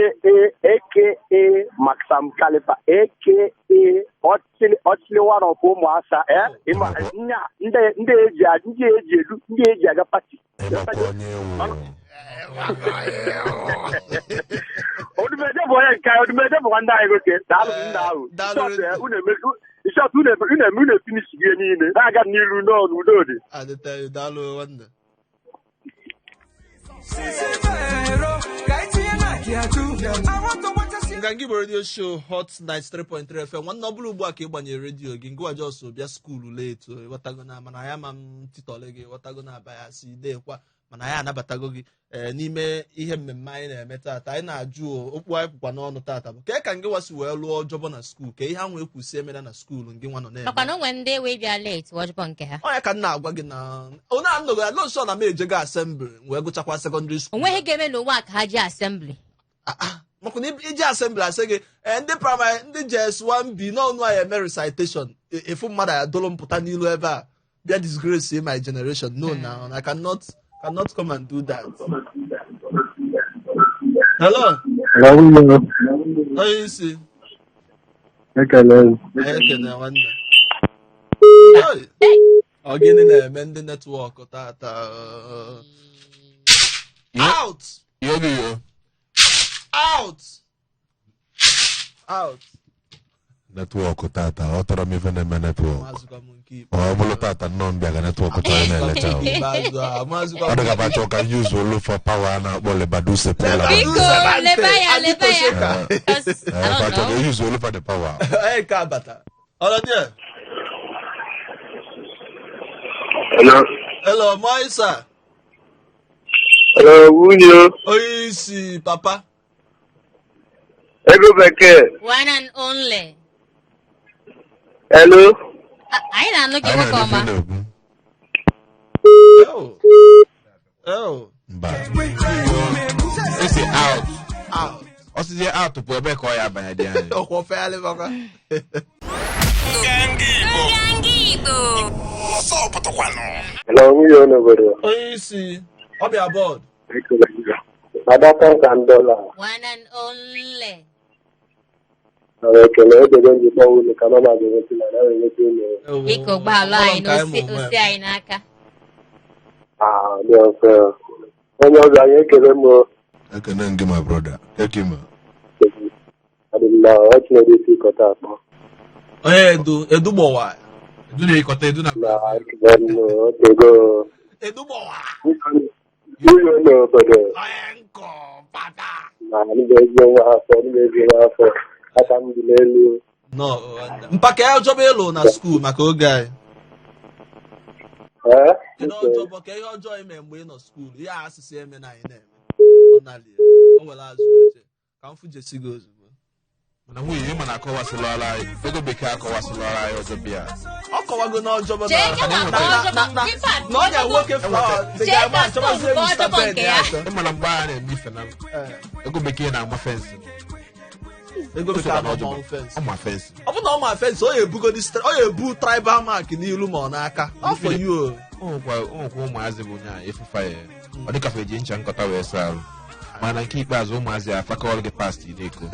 aka Maxam Khalifa, aka ọchịlị ọchịlị one of ụmụasa ịma nya ndị ndị eji ndị eji edu ndị eji aga party. Ịmakwa onye ewu. Odumeje bụ onye nke anyị, Odumeje bụ nwanne anyị nwoke. Daalụ nna ahụ. Daalụ. Unu eme shọt, unu eme unu eme unu efinish ihe niile na-aga n'ilu n'ọnụ udo dị. Adịta, daalụ nwanne. Nganga Igbo Radio Show, Hot 93.3 FM. Nwanne, ọ bụrụ ugbu a ka ị gbanyere redio gị, ngwa, just bịa school late, ịghọtago na mana ya ma m titọle gị, ịghọtago na abaya asị dekwa, mana anyị anabatago gị n'ime ihe mmemme anyị na-eme tata. Anyị na-ajụ okwu anyị kwukwa n'ọnụ tata bụ kee ka ngị wasi wee lụọ jọbọ na school, ka ihe ahụ ekwusi emela na school ngị nwa nọ na-eme. Makwa na o nwere ndị wee bịa late wọjụbọ nke ha. Onye ka m na-agwa gị na onye anọghị ya nso na m ejego assembly wee gụchakwa secondary school. Onweghị ga-eme n'ụwa a ka ha ji assembly. Ah, ah, maka na iji assembly asị gị ndị primary, ndị JS 1B n'ọnụ anyị eme recitation, efu mmadụ ya dolu mpụta n'ilu ebe a bịa disgrace my generation. No, now I cannot come and do that. Hello, onye isi. Ekele. Anyị ekene nwanne. Hey! Ọ gịnị na-eme ndị network tata? Out. Yo gị yo. Out, out. Network tata, ọ tọrọ m ife na-eme network. Mazụkwa m nke ikpe. Ọ bụrụ tata nnọọ m bịa ga network chọrọ na-elecha o. Ikpeazụ a mazụkwa. Ọ dịka chọọ ka use olu for power a na-akpọ Lebadu Sepola. Biko, leba ya, leba ya. 'Cause I don't Chọọ ka know. use olu for the power. Onye nke abata ọlọdị. Hello. Hello, Moisa. Hello, nwunye. Onye isi, papa. Ego bekee. One and only. Hello. Ah, anyị na-anụ gị, Anyị nwoke na-anụ ọma. ife ị na-ekwu. Oh. Oh. Mba. Esi out. Out. Ọsịzie out pụ ebe ka ọ ya abanye dị anyị. Ọkwa ofeghalịbakwa. Nganga Igbo. Nganga Igbo. Ọsọ pụtakwanụ. Hello, nwunye n'obodo. Onye isi, ọbịa bọọdụ. Ada thousand dollar. One and only. Nara ekele edebe njikọ unu ka mama ga-enweta na anaghị enweta unu. Biko gbaalụ anyị na osi anyị n'aka. Ah, dị ọfe. Onye ọbịa, anyị ekele m o. Ekene gị, my brother. Keke ma. Adị m na ọ Chinedu isi kọta akpọ. Onye edu, edu gbọwa. Edu na-ekọta edu na. Na ekele m otego. Edu gbọwa. Nwunye n'obodo. Onye nkọ pata. Na anyị ga-eji nwa afọ, anyị ga-eji nwa afọ. Aka m dị n'elu. No, mpaka ya ọjọba ịlụ na school maka oge anyị. Ee? Kedu ọjọbọ ka ihe ọjọọ ime mgbe ị nọ school, ihe a asịsị eme na anyị na-eme ọ nali ya o nwere azụ oche ka m fujesi gị ozugbo. Mana nwunye ịma na akọwasịlara anyị ego bekee akọwasịlara anyị ọjọọ bịa. Ọ kọwago n'ọjọbọ Chee ka ma kọọ ọjọbọ. In fact, na ọnya nwoke flower Chee dị ga-agba ka achọbazie stone kọọ Mr. ọjọbọ Ben nke ya ya. achọ. Ịma na mgbe a na-eme ife na ego bekee na-ama fensị. Ego bekee ama ọmanwụ fensị. Ọ ma fensị. Ọ bụ na ọ ma fensị, ọ ya-ebugodi ọ ya-ebu tribal mark n'ilu ma ọ n'aka. Ọ for you o. O nwekwa ụmụazị bụ onye a efufa ya ọ dịka fa eji ncha nkọta wee saa arụ, mana nke ikpeazụ ụmụazị afakọọlụ gị past ị na-eko.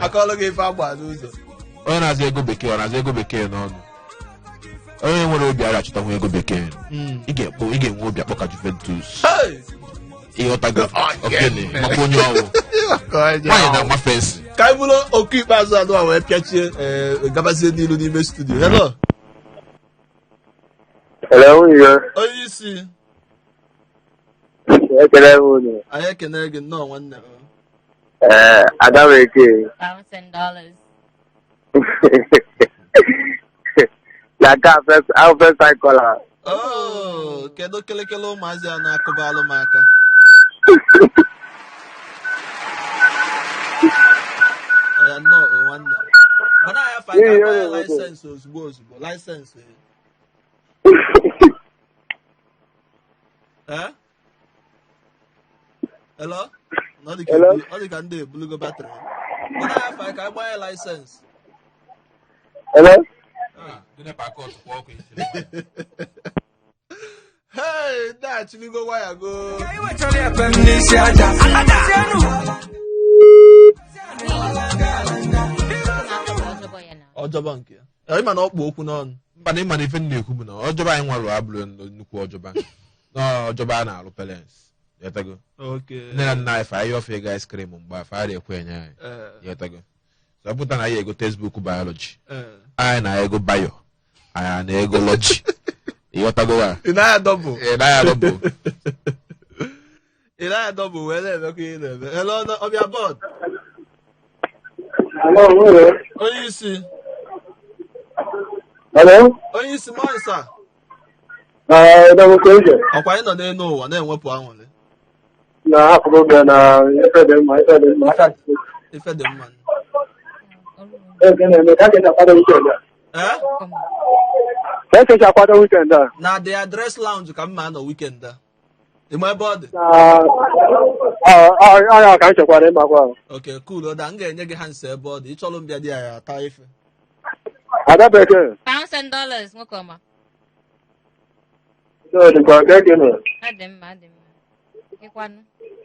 Akọọlụ gị ife agba n'ụzọ. Onye na-azụ ego bekee ọ na-azụ ego bekee n'ọnụ. Onye nwere obi ara achọtanwu ego bekee. Ị ga-enwe obi akpọ ka Juventus. Hey! Ịghọtago ogene maka onye ọwụ nwaanyị na-ama fensị. Ka anyị bụrụ oku ikpeazụ anụ a wee pịachie, gabazie n'ilu n'ime studio. Hello. Hello, nwunye. Onye isi. Ekele m unu. Anyị ekene gị nnọọ nwanne. Ee, Ada Bekee. Thousand dollars. Na nke a first time caller. Oh, kedu kelekele ụmụazị a na-akụba alụ m aka? Ya nnọọ o nwanne. Mana anyị afa Ihe ka ya gbaa na-eme. license ozugbo ozugbo license. Eh? Hello? Na ọ dị ka Hello? ọ dị ka ndị ebulugo batrị. Mana anyị afa ka gbaa license. Hello? Hey, ndị achịligo waya go. Ọjọbọ ya na. Ọjọbọ nke ya. Ịma na ọ kpụ okwu n'ọnụ. Mba na ịma na ife m na-ekwu bụ na ọjọba anyị nwalụ abụrụ nnukwu ọjọba. Na ọjọba a na-alụ parents. Ịghọtago? Okay. Nne na nna anyị fa anyị ọfe ego ice cream mgbe afọ ara ekwe enye anyị. Ịghọtago? So ọ pụta na anyị ego textbook biology. Anyị na ego bio. Anyị na ego logy. Ịghọtago ya? Ị naghị adọbụ. Ị naghị adọbụ. Ị naghị adọbụ wee na-emekwa ihe ị na-eme. Hello, ọbịa bọọdụ. Hello, nwunye. Onye isi. Hello? Onye isi Monsa. Ee, Edemokwu Eze. Ọkwa anyị nọ n'elu ụwa na-enwepụ anwụrị. Na hapụrụ oge na ife dị mma, ife dị mma. Aka Chukwu. Ife dị mma. Eke na-eme ka esi akwado weekend a. Eh? Ka esi akwado weekend a. Na The Address Lounge ka m ma anọ weekend a. Ị ma ebe ọ dị? Na ọ ka m chekwara ịmakwa. Okay, cool. Ọda, m ga-enye gị ha nso ebe ọ dị. Ị chọrọ mbịa dị ya ata ife. Ada Bekee. Thousand dollars nwoke ọma. So, dịkwa ka eke nọ. Adị mma, adị mma. Ịkwanụ.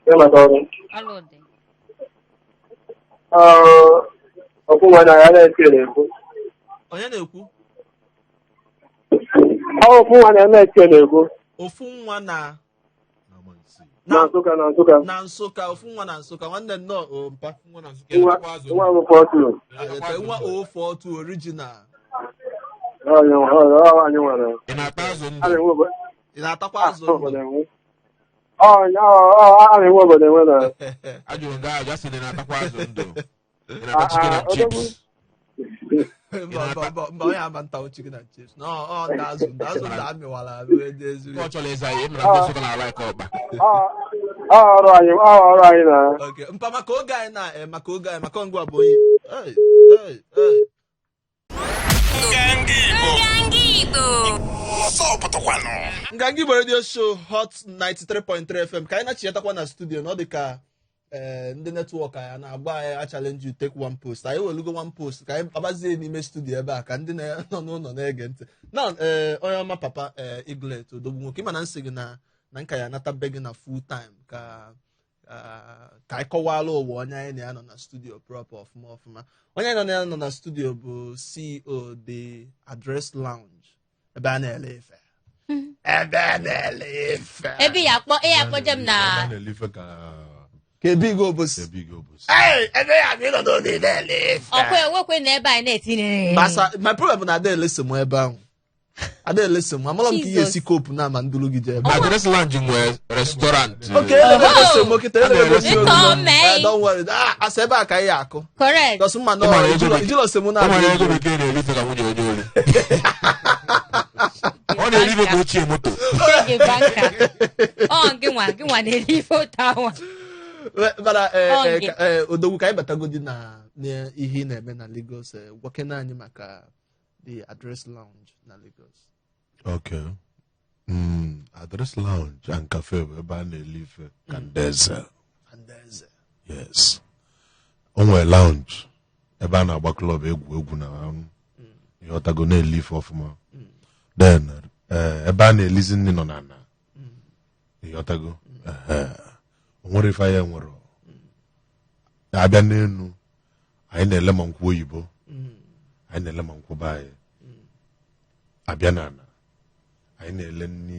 Ịmata ọrụ. Ọlụ dị. Ọkwụ nwa na ya na-eke na-ekwu. Onye na-ekwu? Ọ ofu nwa na-eme eke na-ekwu. Ofu nwa na Na Nsụka, na Nsụka. Na Nsụka, ofu nwa na Nsụka. Nwanne nnọọ o mpa. Nwa m 42. Nwa 042 original. Ọ anyị nwere. Ị na-ata azụ ndụ? A na-enwe obodo. Ị na-atakwa azụ ndụ? Ọ a na-enwe obodo enwe na. Ajụrụ nga ajụ asị na ị na-atakwa azụ ndụ. Ị na-ata chicken and chips. Mba, onye ama nta chicken and chips. No, ọ ndị azụ ndụ, azụ ndụ amịwara amị wee dị ezigbo. Ọ chọrọ ịza ya, ị mara ndị Nsụka na-ala aka ọkpa. Ọ ọrụ anyị, ọ ọrụ anyị na. Okay, mpa maka oge anyị na maka oge anyị maka ngwa bụ onye. Hey, hey, hey. Nganga Igbo. Nganga Igbo. Ọsọ pụtakwanụ. Nganga Igbo Radio Show Hot 93.3 FM ka anyị na-achịchatakwa na studio na ọ dị ka ndị netwọk anyị na-agba anyị a challenge you take one post. Anyị welugo one post ka anyị abazie n'ime studio ebe a ka ndị nọ n'ụlọ na-ege ntị. Na onye ọma papa Eaglet Odogwu nwoke, ịma na nsị gị na nka ya anata be gị na full time ka anyị kọwala ụwa onye anyị na ya nọ na studio proper ọfụma ọfụma. Onye anyị nọ na studio bụ CEO The Address Lounge ebe a na-ele ife. Ebe a na-ele ife. Ebe ya akpọ jem na ka ebigo obosi. Ebe ya bụ ịnọ n'ụlọ na-ele ife. Ọkwa ewekwe na ebe anyị na-etinye. My problem bụ na ada elese m ebe ahụ. Ada elese m, amala m ka ihe esi kopu na ama nduru gị jee ebe. Address Lounge nwere restaurant. Okay, elebe ose m okịta, elebe ose m. Don't worry. Asa ebe a ka anyị akụ. Correct. Because mma nọ, ijilo ose m na-abịa. Ego bekee na-erife ka nwunye onye ori. Ọ na-erife ka ochie moto. Ọ gị nwa na-erife otu anwa. Mana Odogwu ka anyị batagodi na n'ihe ị na-eme na Lagos. Gwakene anyị maka the Address Lounge na Lagos. Okay. Address Lounge and Cafe bụ ebe a na-eli ife ka ndị eze. And eze. Yes. O nwere lounge ebe a na-agba club, egwu egwu na ịghọtago, na-eli ife ọfụma. Then ebe a na-elizi nri nọ n'ala. Ịghọtago? Ehe. O nwere ife anyị nwere. Abịa n'enu, anyị na-ele ma nkwụ oyibo, anyị na-ele ma nkwụ be anyị. Abịa n'ala, anyị na-ele nri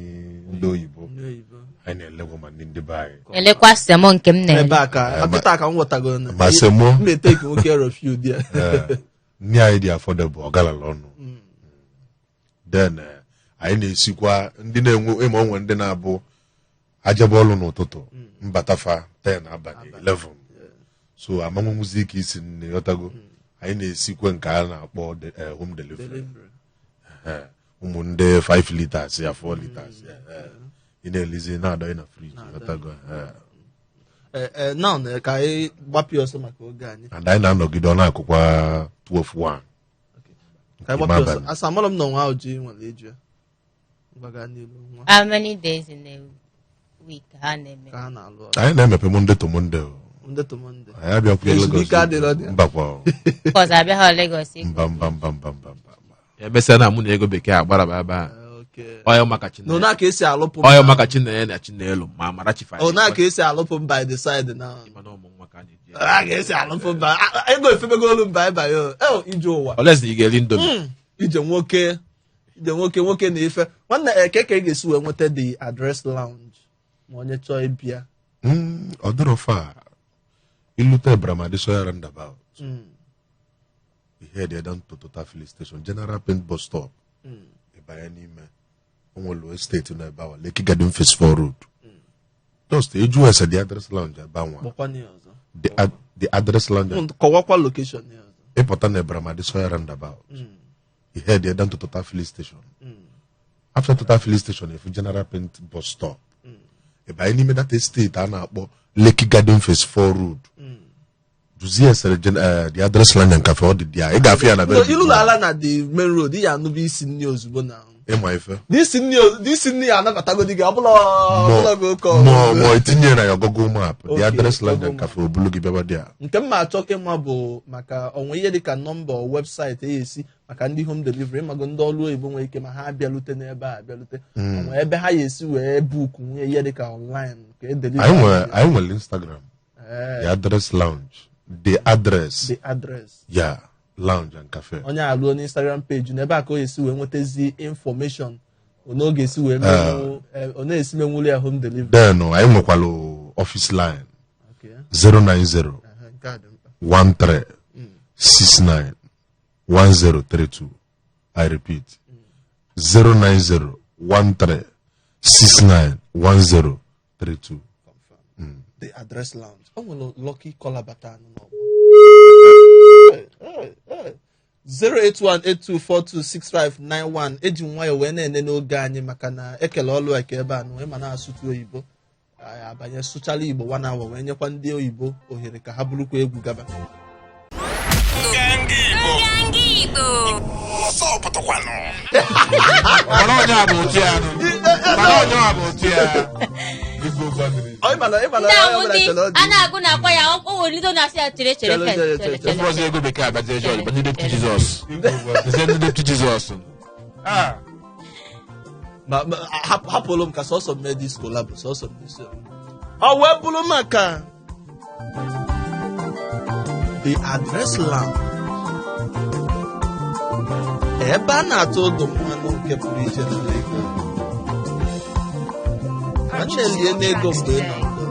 ndị oyibo, ndị oyibo, anyị na-elekwa ma nri ndị be anyị. Elekwa semo nke m na-ele. Ebe a ka kịta ka m ghọtago na Ma semo. m na-eteki nwoke review dị ya. Ee, nri anyị dị affordable, ọ galala ọnụ. Then anyị na-esikwa ndị na-enwe ịma onwe ndị na-abụ ajebe ọlụ n'ụtụtụ, mbatafa 10 abalị, 11, so amanwenwuzi ike isi nri, ghọtago? Anyị na-esikwa nke a na-akpọ home delivery. Delivery. Ụmụ ndị 5 liters ya, 4 liters ya, ị na-elizi na-adọghị na fridge, ghọtago? Now na ka anyị gbapịa ọsọ maka oge anyị. And anyị na-anọgide, ọ na-akụkwa 12 1 Ka anyị nke gbapịa ọsọ. abalị. Asa amarọ m na nwa ahụ ji nwere eju ya gbaga n'ilu nwa. How many days in a week ha na-eme? Ka ha na-alụ ọrụ? Anyị na-emepe Monday to Monday o. Monday to Monday. Anyị abịakwuo Lagos. Ezumike adịrọ dị. Mbakwa o. Because abịaghị Lagos ịgụ. Mba, mba, mba, mba, mba, mba, mba. Emesịa na mụ na ego bekee agbaraba ebe a. Okay. Ọya maka Na Chineke. ona ka esi alụpụ. Ọya maka Chinenye na Chinelo ma Amarachi fa. Ona ka esi alụpụ m by the side now. Mana ụmụ nwa ka anyị ji. A ga-esi alụpụ mba. Ego efebegolu mba ịba ya o ije ụwa. Olezi na ị ga-eri Indomie. Ije nwoke, ije nwoke, nwoke na ife nwanne eke ka ị ga-esi wee nweta the Address Lounge ma onye chọọ ịbịa? Ọ dịrọ fa ilute Abraham Adesoya roundabout, ihe dị down to Total filling station, General Paint bus stop, ịbanye n'ime o nwere estate nọ ebe ahụ, Lekki Garden Phase 4 Road. Just eju ese the Address Lounge ebe anwa. Kpọkwana ya ọzọ. The Address Lounge. Kọwakwa location ya ọzọ. Ịpụta na Abraham Adesoya roundabout, ihe dị down to Total filling station. After Total filling station, efu General Paint bus stop, ịbanye n'ime that estate a na-akpọ Lekki Garden Phase 4 Road, duzie esere the Address Lounge and Cafe. Ọ dị ya, ị ga-afụ ya na No, very big ilu one. na ala na the main road, ị ya anụba isi nri ozugbo na Ịma ife. N'isi nri ya anabatago di gị ọbụla ọbụla gị oke ọgụ. Ma etinye na ya Google Map, the Address Lounge Google and Cafe, obulu gị bịaba dị a. Nke m ma achọ ịma bụ maka onwe ihe dịka nọmba webụsaịtị esi maka ndị home delivery, mago ndị ọrụ oyibo nwere ike ma ha abịalute n'ebe a abịalute, onwe ebe ha ya esi wee book nwunye ihe dịka online ka e deliver. Anyị nwere Instagram, the Address Lounge, the Address. The Address. Ya, Lounge and Cafe. Onye alụọ n'Instagram page n'ebe a ka o esi wee nwetazi information ọ esi wee menwu, ọ na-esi menwuli ya home delivery. Then anyị nwekwara office line. 090 Aha, nke a dị mkpa. 13 69 1032. I repeat, 090 13 69 1032. Confirm. The Address Lounge. O nwere lucky caller bata anụ n'ọgbọ. 08182426591. Eji m nwayọ wee na-ene n'oge anyị maka na ekele ọlụ eke ebe a nụ ịma na-asụtụ oyibo, anyị abanye sụchala Igbo one hour wee nyekwa ndị oyibo ohere ka ha burukwa egwu gaba. Nganga Igbo. Nganga Igbo. Ọsọ pụtakwanụ. Mana onye a bụ otu ya nụ. Mana onye a bụ otu ya. Ọ ịma na Ndị onye ahụ ọbụla ndị chere ọ dị a na-agụ na-akwa ya, o nwere ndị na-asị ya chere, chere. Chere, first, chere, chere, chere. chere. Ọzọ ego bekee abazie Jọj, bụ ndị deputy Jizọs. Ndị deputy Jizọs. Ma hapụrụ m ka sọsọ mee this collab, sọsọ m n'isi ọ wee bụrụ maka the Address Lounge, ebe a na-atụ ụdụ mmanụ nke pụrụ iche na Lagos. Nwanne, lie n'ego mgbe ị nọ ndụ,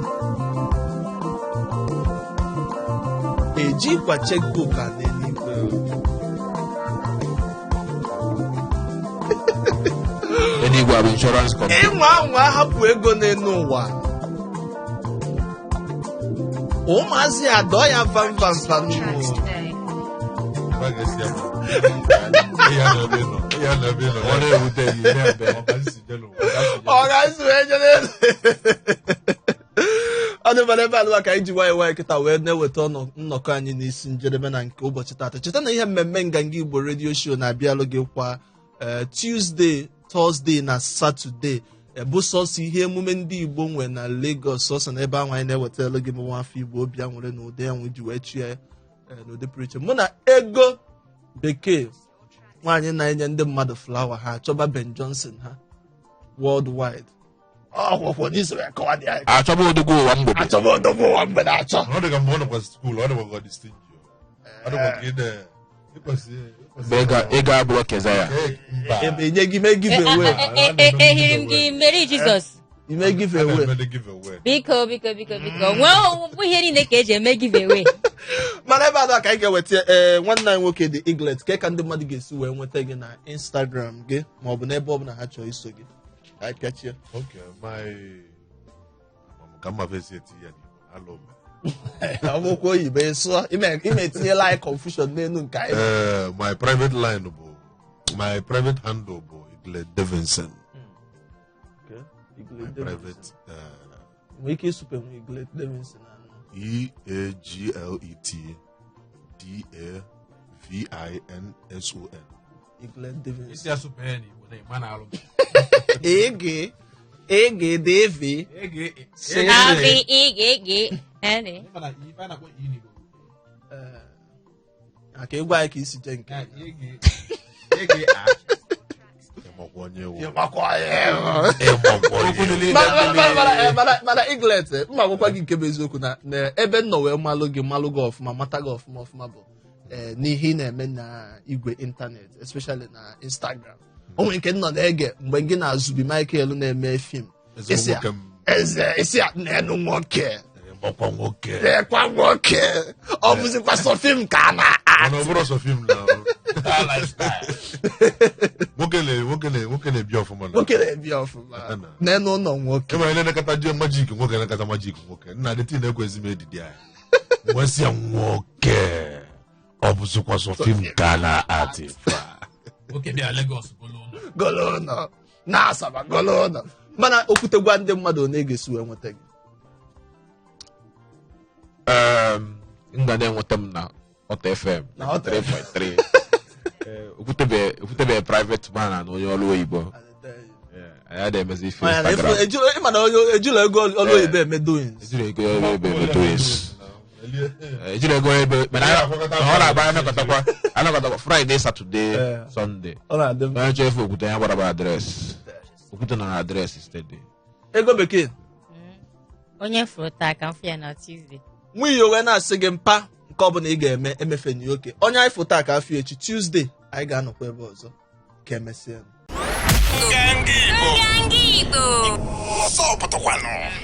ejikwa checkbook a n'eluigwe. Eluigwe a bụ insurance company. Ịnwa anwa hapụ ego n'elu ụwa, ụmụazị adọ ya vam vam vam. Ebe a ga-esi ebe. Ihe a na-ebe nọ. Ihe a na-ebe nọ. Ọ na-ewute gị, na-ebe. Ọ ka nsi jelu. Ọ ga-esi wee jere ọ dị. Mana ebe alụwa ka anyị ji nwayọ nwayọ kịta wee na-eweta nnọkọ anyị n'isi njedebe na nke ụbọchị taata. Cheta na ihe mmemme Nganga Igbo Radio Show na-abịalụ gị kwa Tuesday, Thursday na Saturday, bụ sọsọ ihe emume ndị Igbo nwe na Lagos, sọsọ na ebe ahụ anyị na-ewetara gị bụ nwafọ Igbo obi aṅụrị na ụdị enwe ji wee chie n'ụdị pụrụ iche. Mụ na Ego Bekee, nwaanyị na-enye ndị mmadụ flower ha achọba Ben Johnson ha worldwide, ọgwụkwọ n'iso ya kọwa dị anyị. Achọba odogwu ụwa mgbede. Achọba odogwu ụwa mgbede achọ. Ọ dị ka mgbe ọ nọkwa school, ọ dịkwa ka ọ dị stingy. Ọ dịkwa ka ị Mgbe ego abụrụ keza ya. Mba. Ebe enye gị mee give away. Ehiri m gị Mary Jesus. Ime give away. A na-eme give away. Biko, biko, biko, biko, nwee bụ ihe niile ka eji eme give away. Mana ebe a ka anyị ga-eweta nwanne anyị nwoke dị Eaglet, ka ndị mmadụ ga-esi wee nweta gị na Instagram gị maọbụ n'ebe ọbụla ha chọrọ iso gị, ka anyị pịachie. Okay, my ka mma fesi eti ya n'Igbo alụ m. Ọbụkwa oyibo ịsụọ ime etinyela anyị confusion n'elu nke anyị. My private line bụ, my private handle bụ Eaglet Davidson. Okay. My Eaglet private Davidson. Nwee ike ịsụpe nwe Eaglet Davidson anụ. E A G L E T D A V I N S O N. Eaglet Davidson. Isi asụpụ ya n'Igbo na ịma na-alụ. A G A G D V Ege C. A V I G G N. Ife a na-akpọ I n'Igbo. Aka ịgwa anyị ka isi jee nke. Ya, ege ege a. Ịmakwa onye wụ. Ịmakwa ya. Ịmakwa onye wụ. Mana Eaglet, mma gwakwa gị nke bụ eziokwu na ebe m nọ wee malụ gị ọfụma, mata gị ọfụma ọfụma bụ n'ihe ị na-eme na igwe ịntanetị, especially na Instagram. O nwere nke m nọ na-ege mgbe gị na Zubi Michael na-eme film. Ezigbo Isi nwoke m. Eze isi a n'enu nwoke. Ịmakwa nwoke. Lekwa nwoke, ọ bụzikwa sọ film ka a na-a. Mana ọ bụrụ sọ film na nwoke na-ebi ọfụma na Nwoke na-ebi ọfụma n'enu ụlọ nwoke. Enwere na-elekọta je majik nwoke, elekọta majik nwoke nna dị tin ekwezi m edidi anyị wee sị ya nwoke ọ bụzikwa sọ film ka a na-atị. Nwoke bịa Lagos golo ụlọ. Golo ụlọ na Asaba, golo ụlọ, mana okwute gwa ndị mmadụ one ga-esi wee nweta gị. M ga na-enweta m na Hot FM Na Hot 3.3. Okwutebe private man na onye ọrụ oyibo. Anyị adịghị emezi ife Onye na- Instagram. Ịma na onye ejula ego ọrụ oyibo eme doings. Ejiri ego ọrụ oyibo eme doings. Ejiri ego ọrụ oyibo mana ọ na-agba anakọtakwa Friday, Saturday, Sunday. Ọ na-adị mma. Onye chọrọ ife okwute ya gbara address. Okwute nọ na address steady. Ego Bekee. Onye fụrụ taa ka m fụ ya na Tuesday. Nwunye wee na-asị gị mpa nke ọbụla ị ga-eme emefenye oke onye anyị fụ taa ka afọ echi Tuesday anyị ga-anọkwa ebe ọzọ ka emesịa. Nganga Igbo. Nganga Igbo. Ọsọ pụtakwanụ.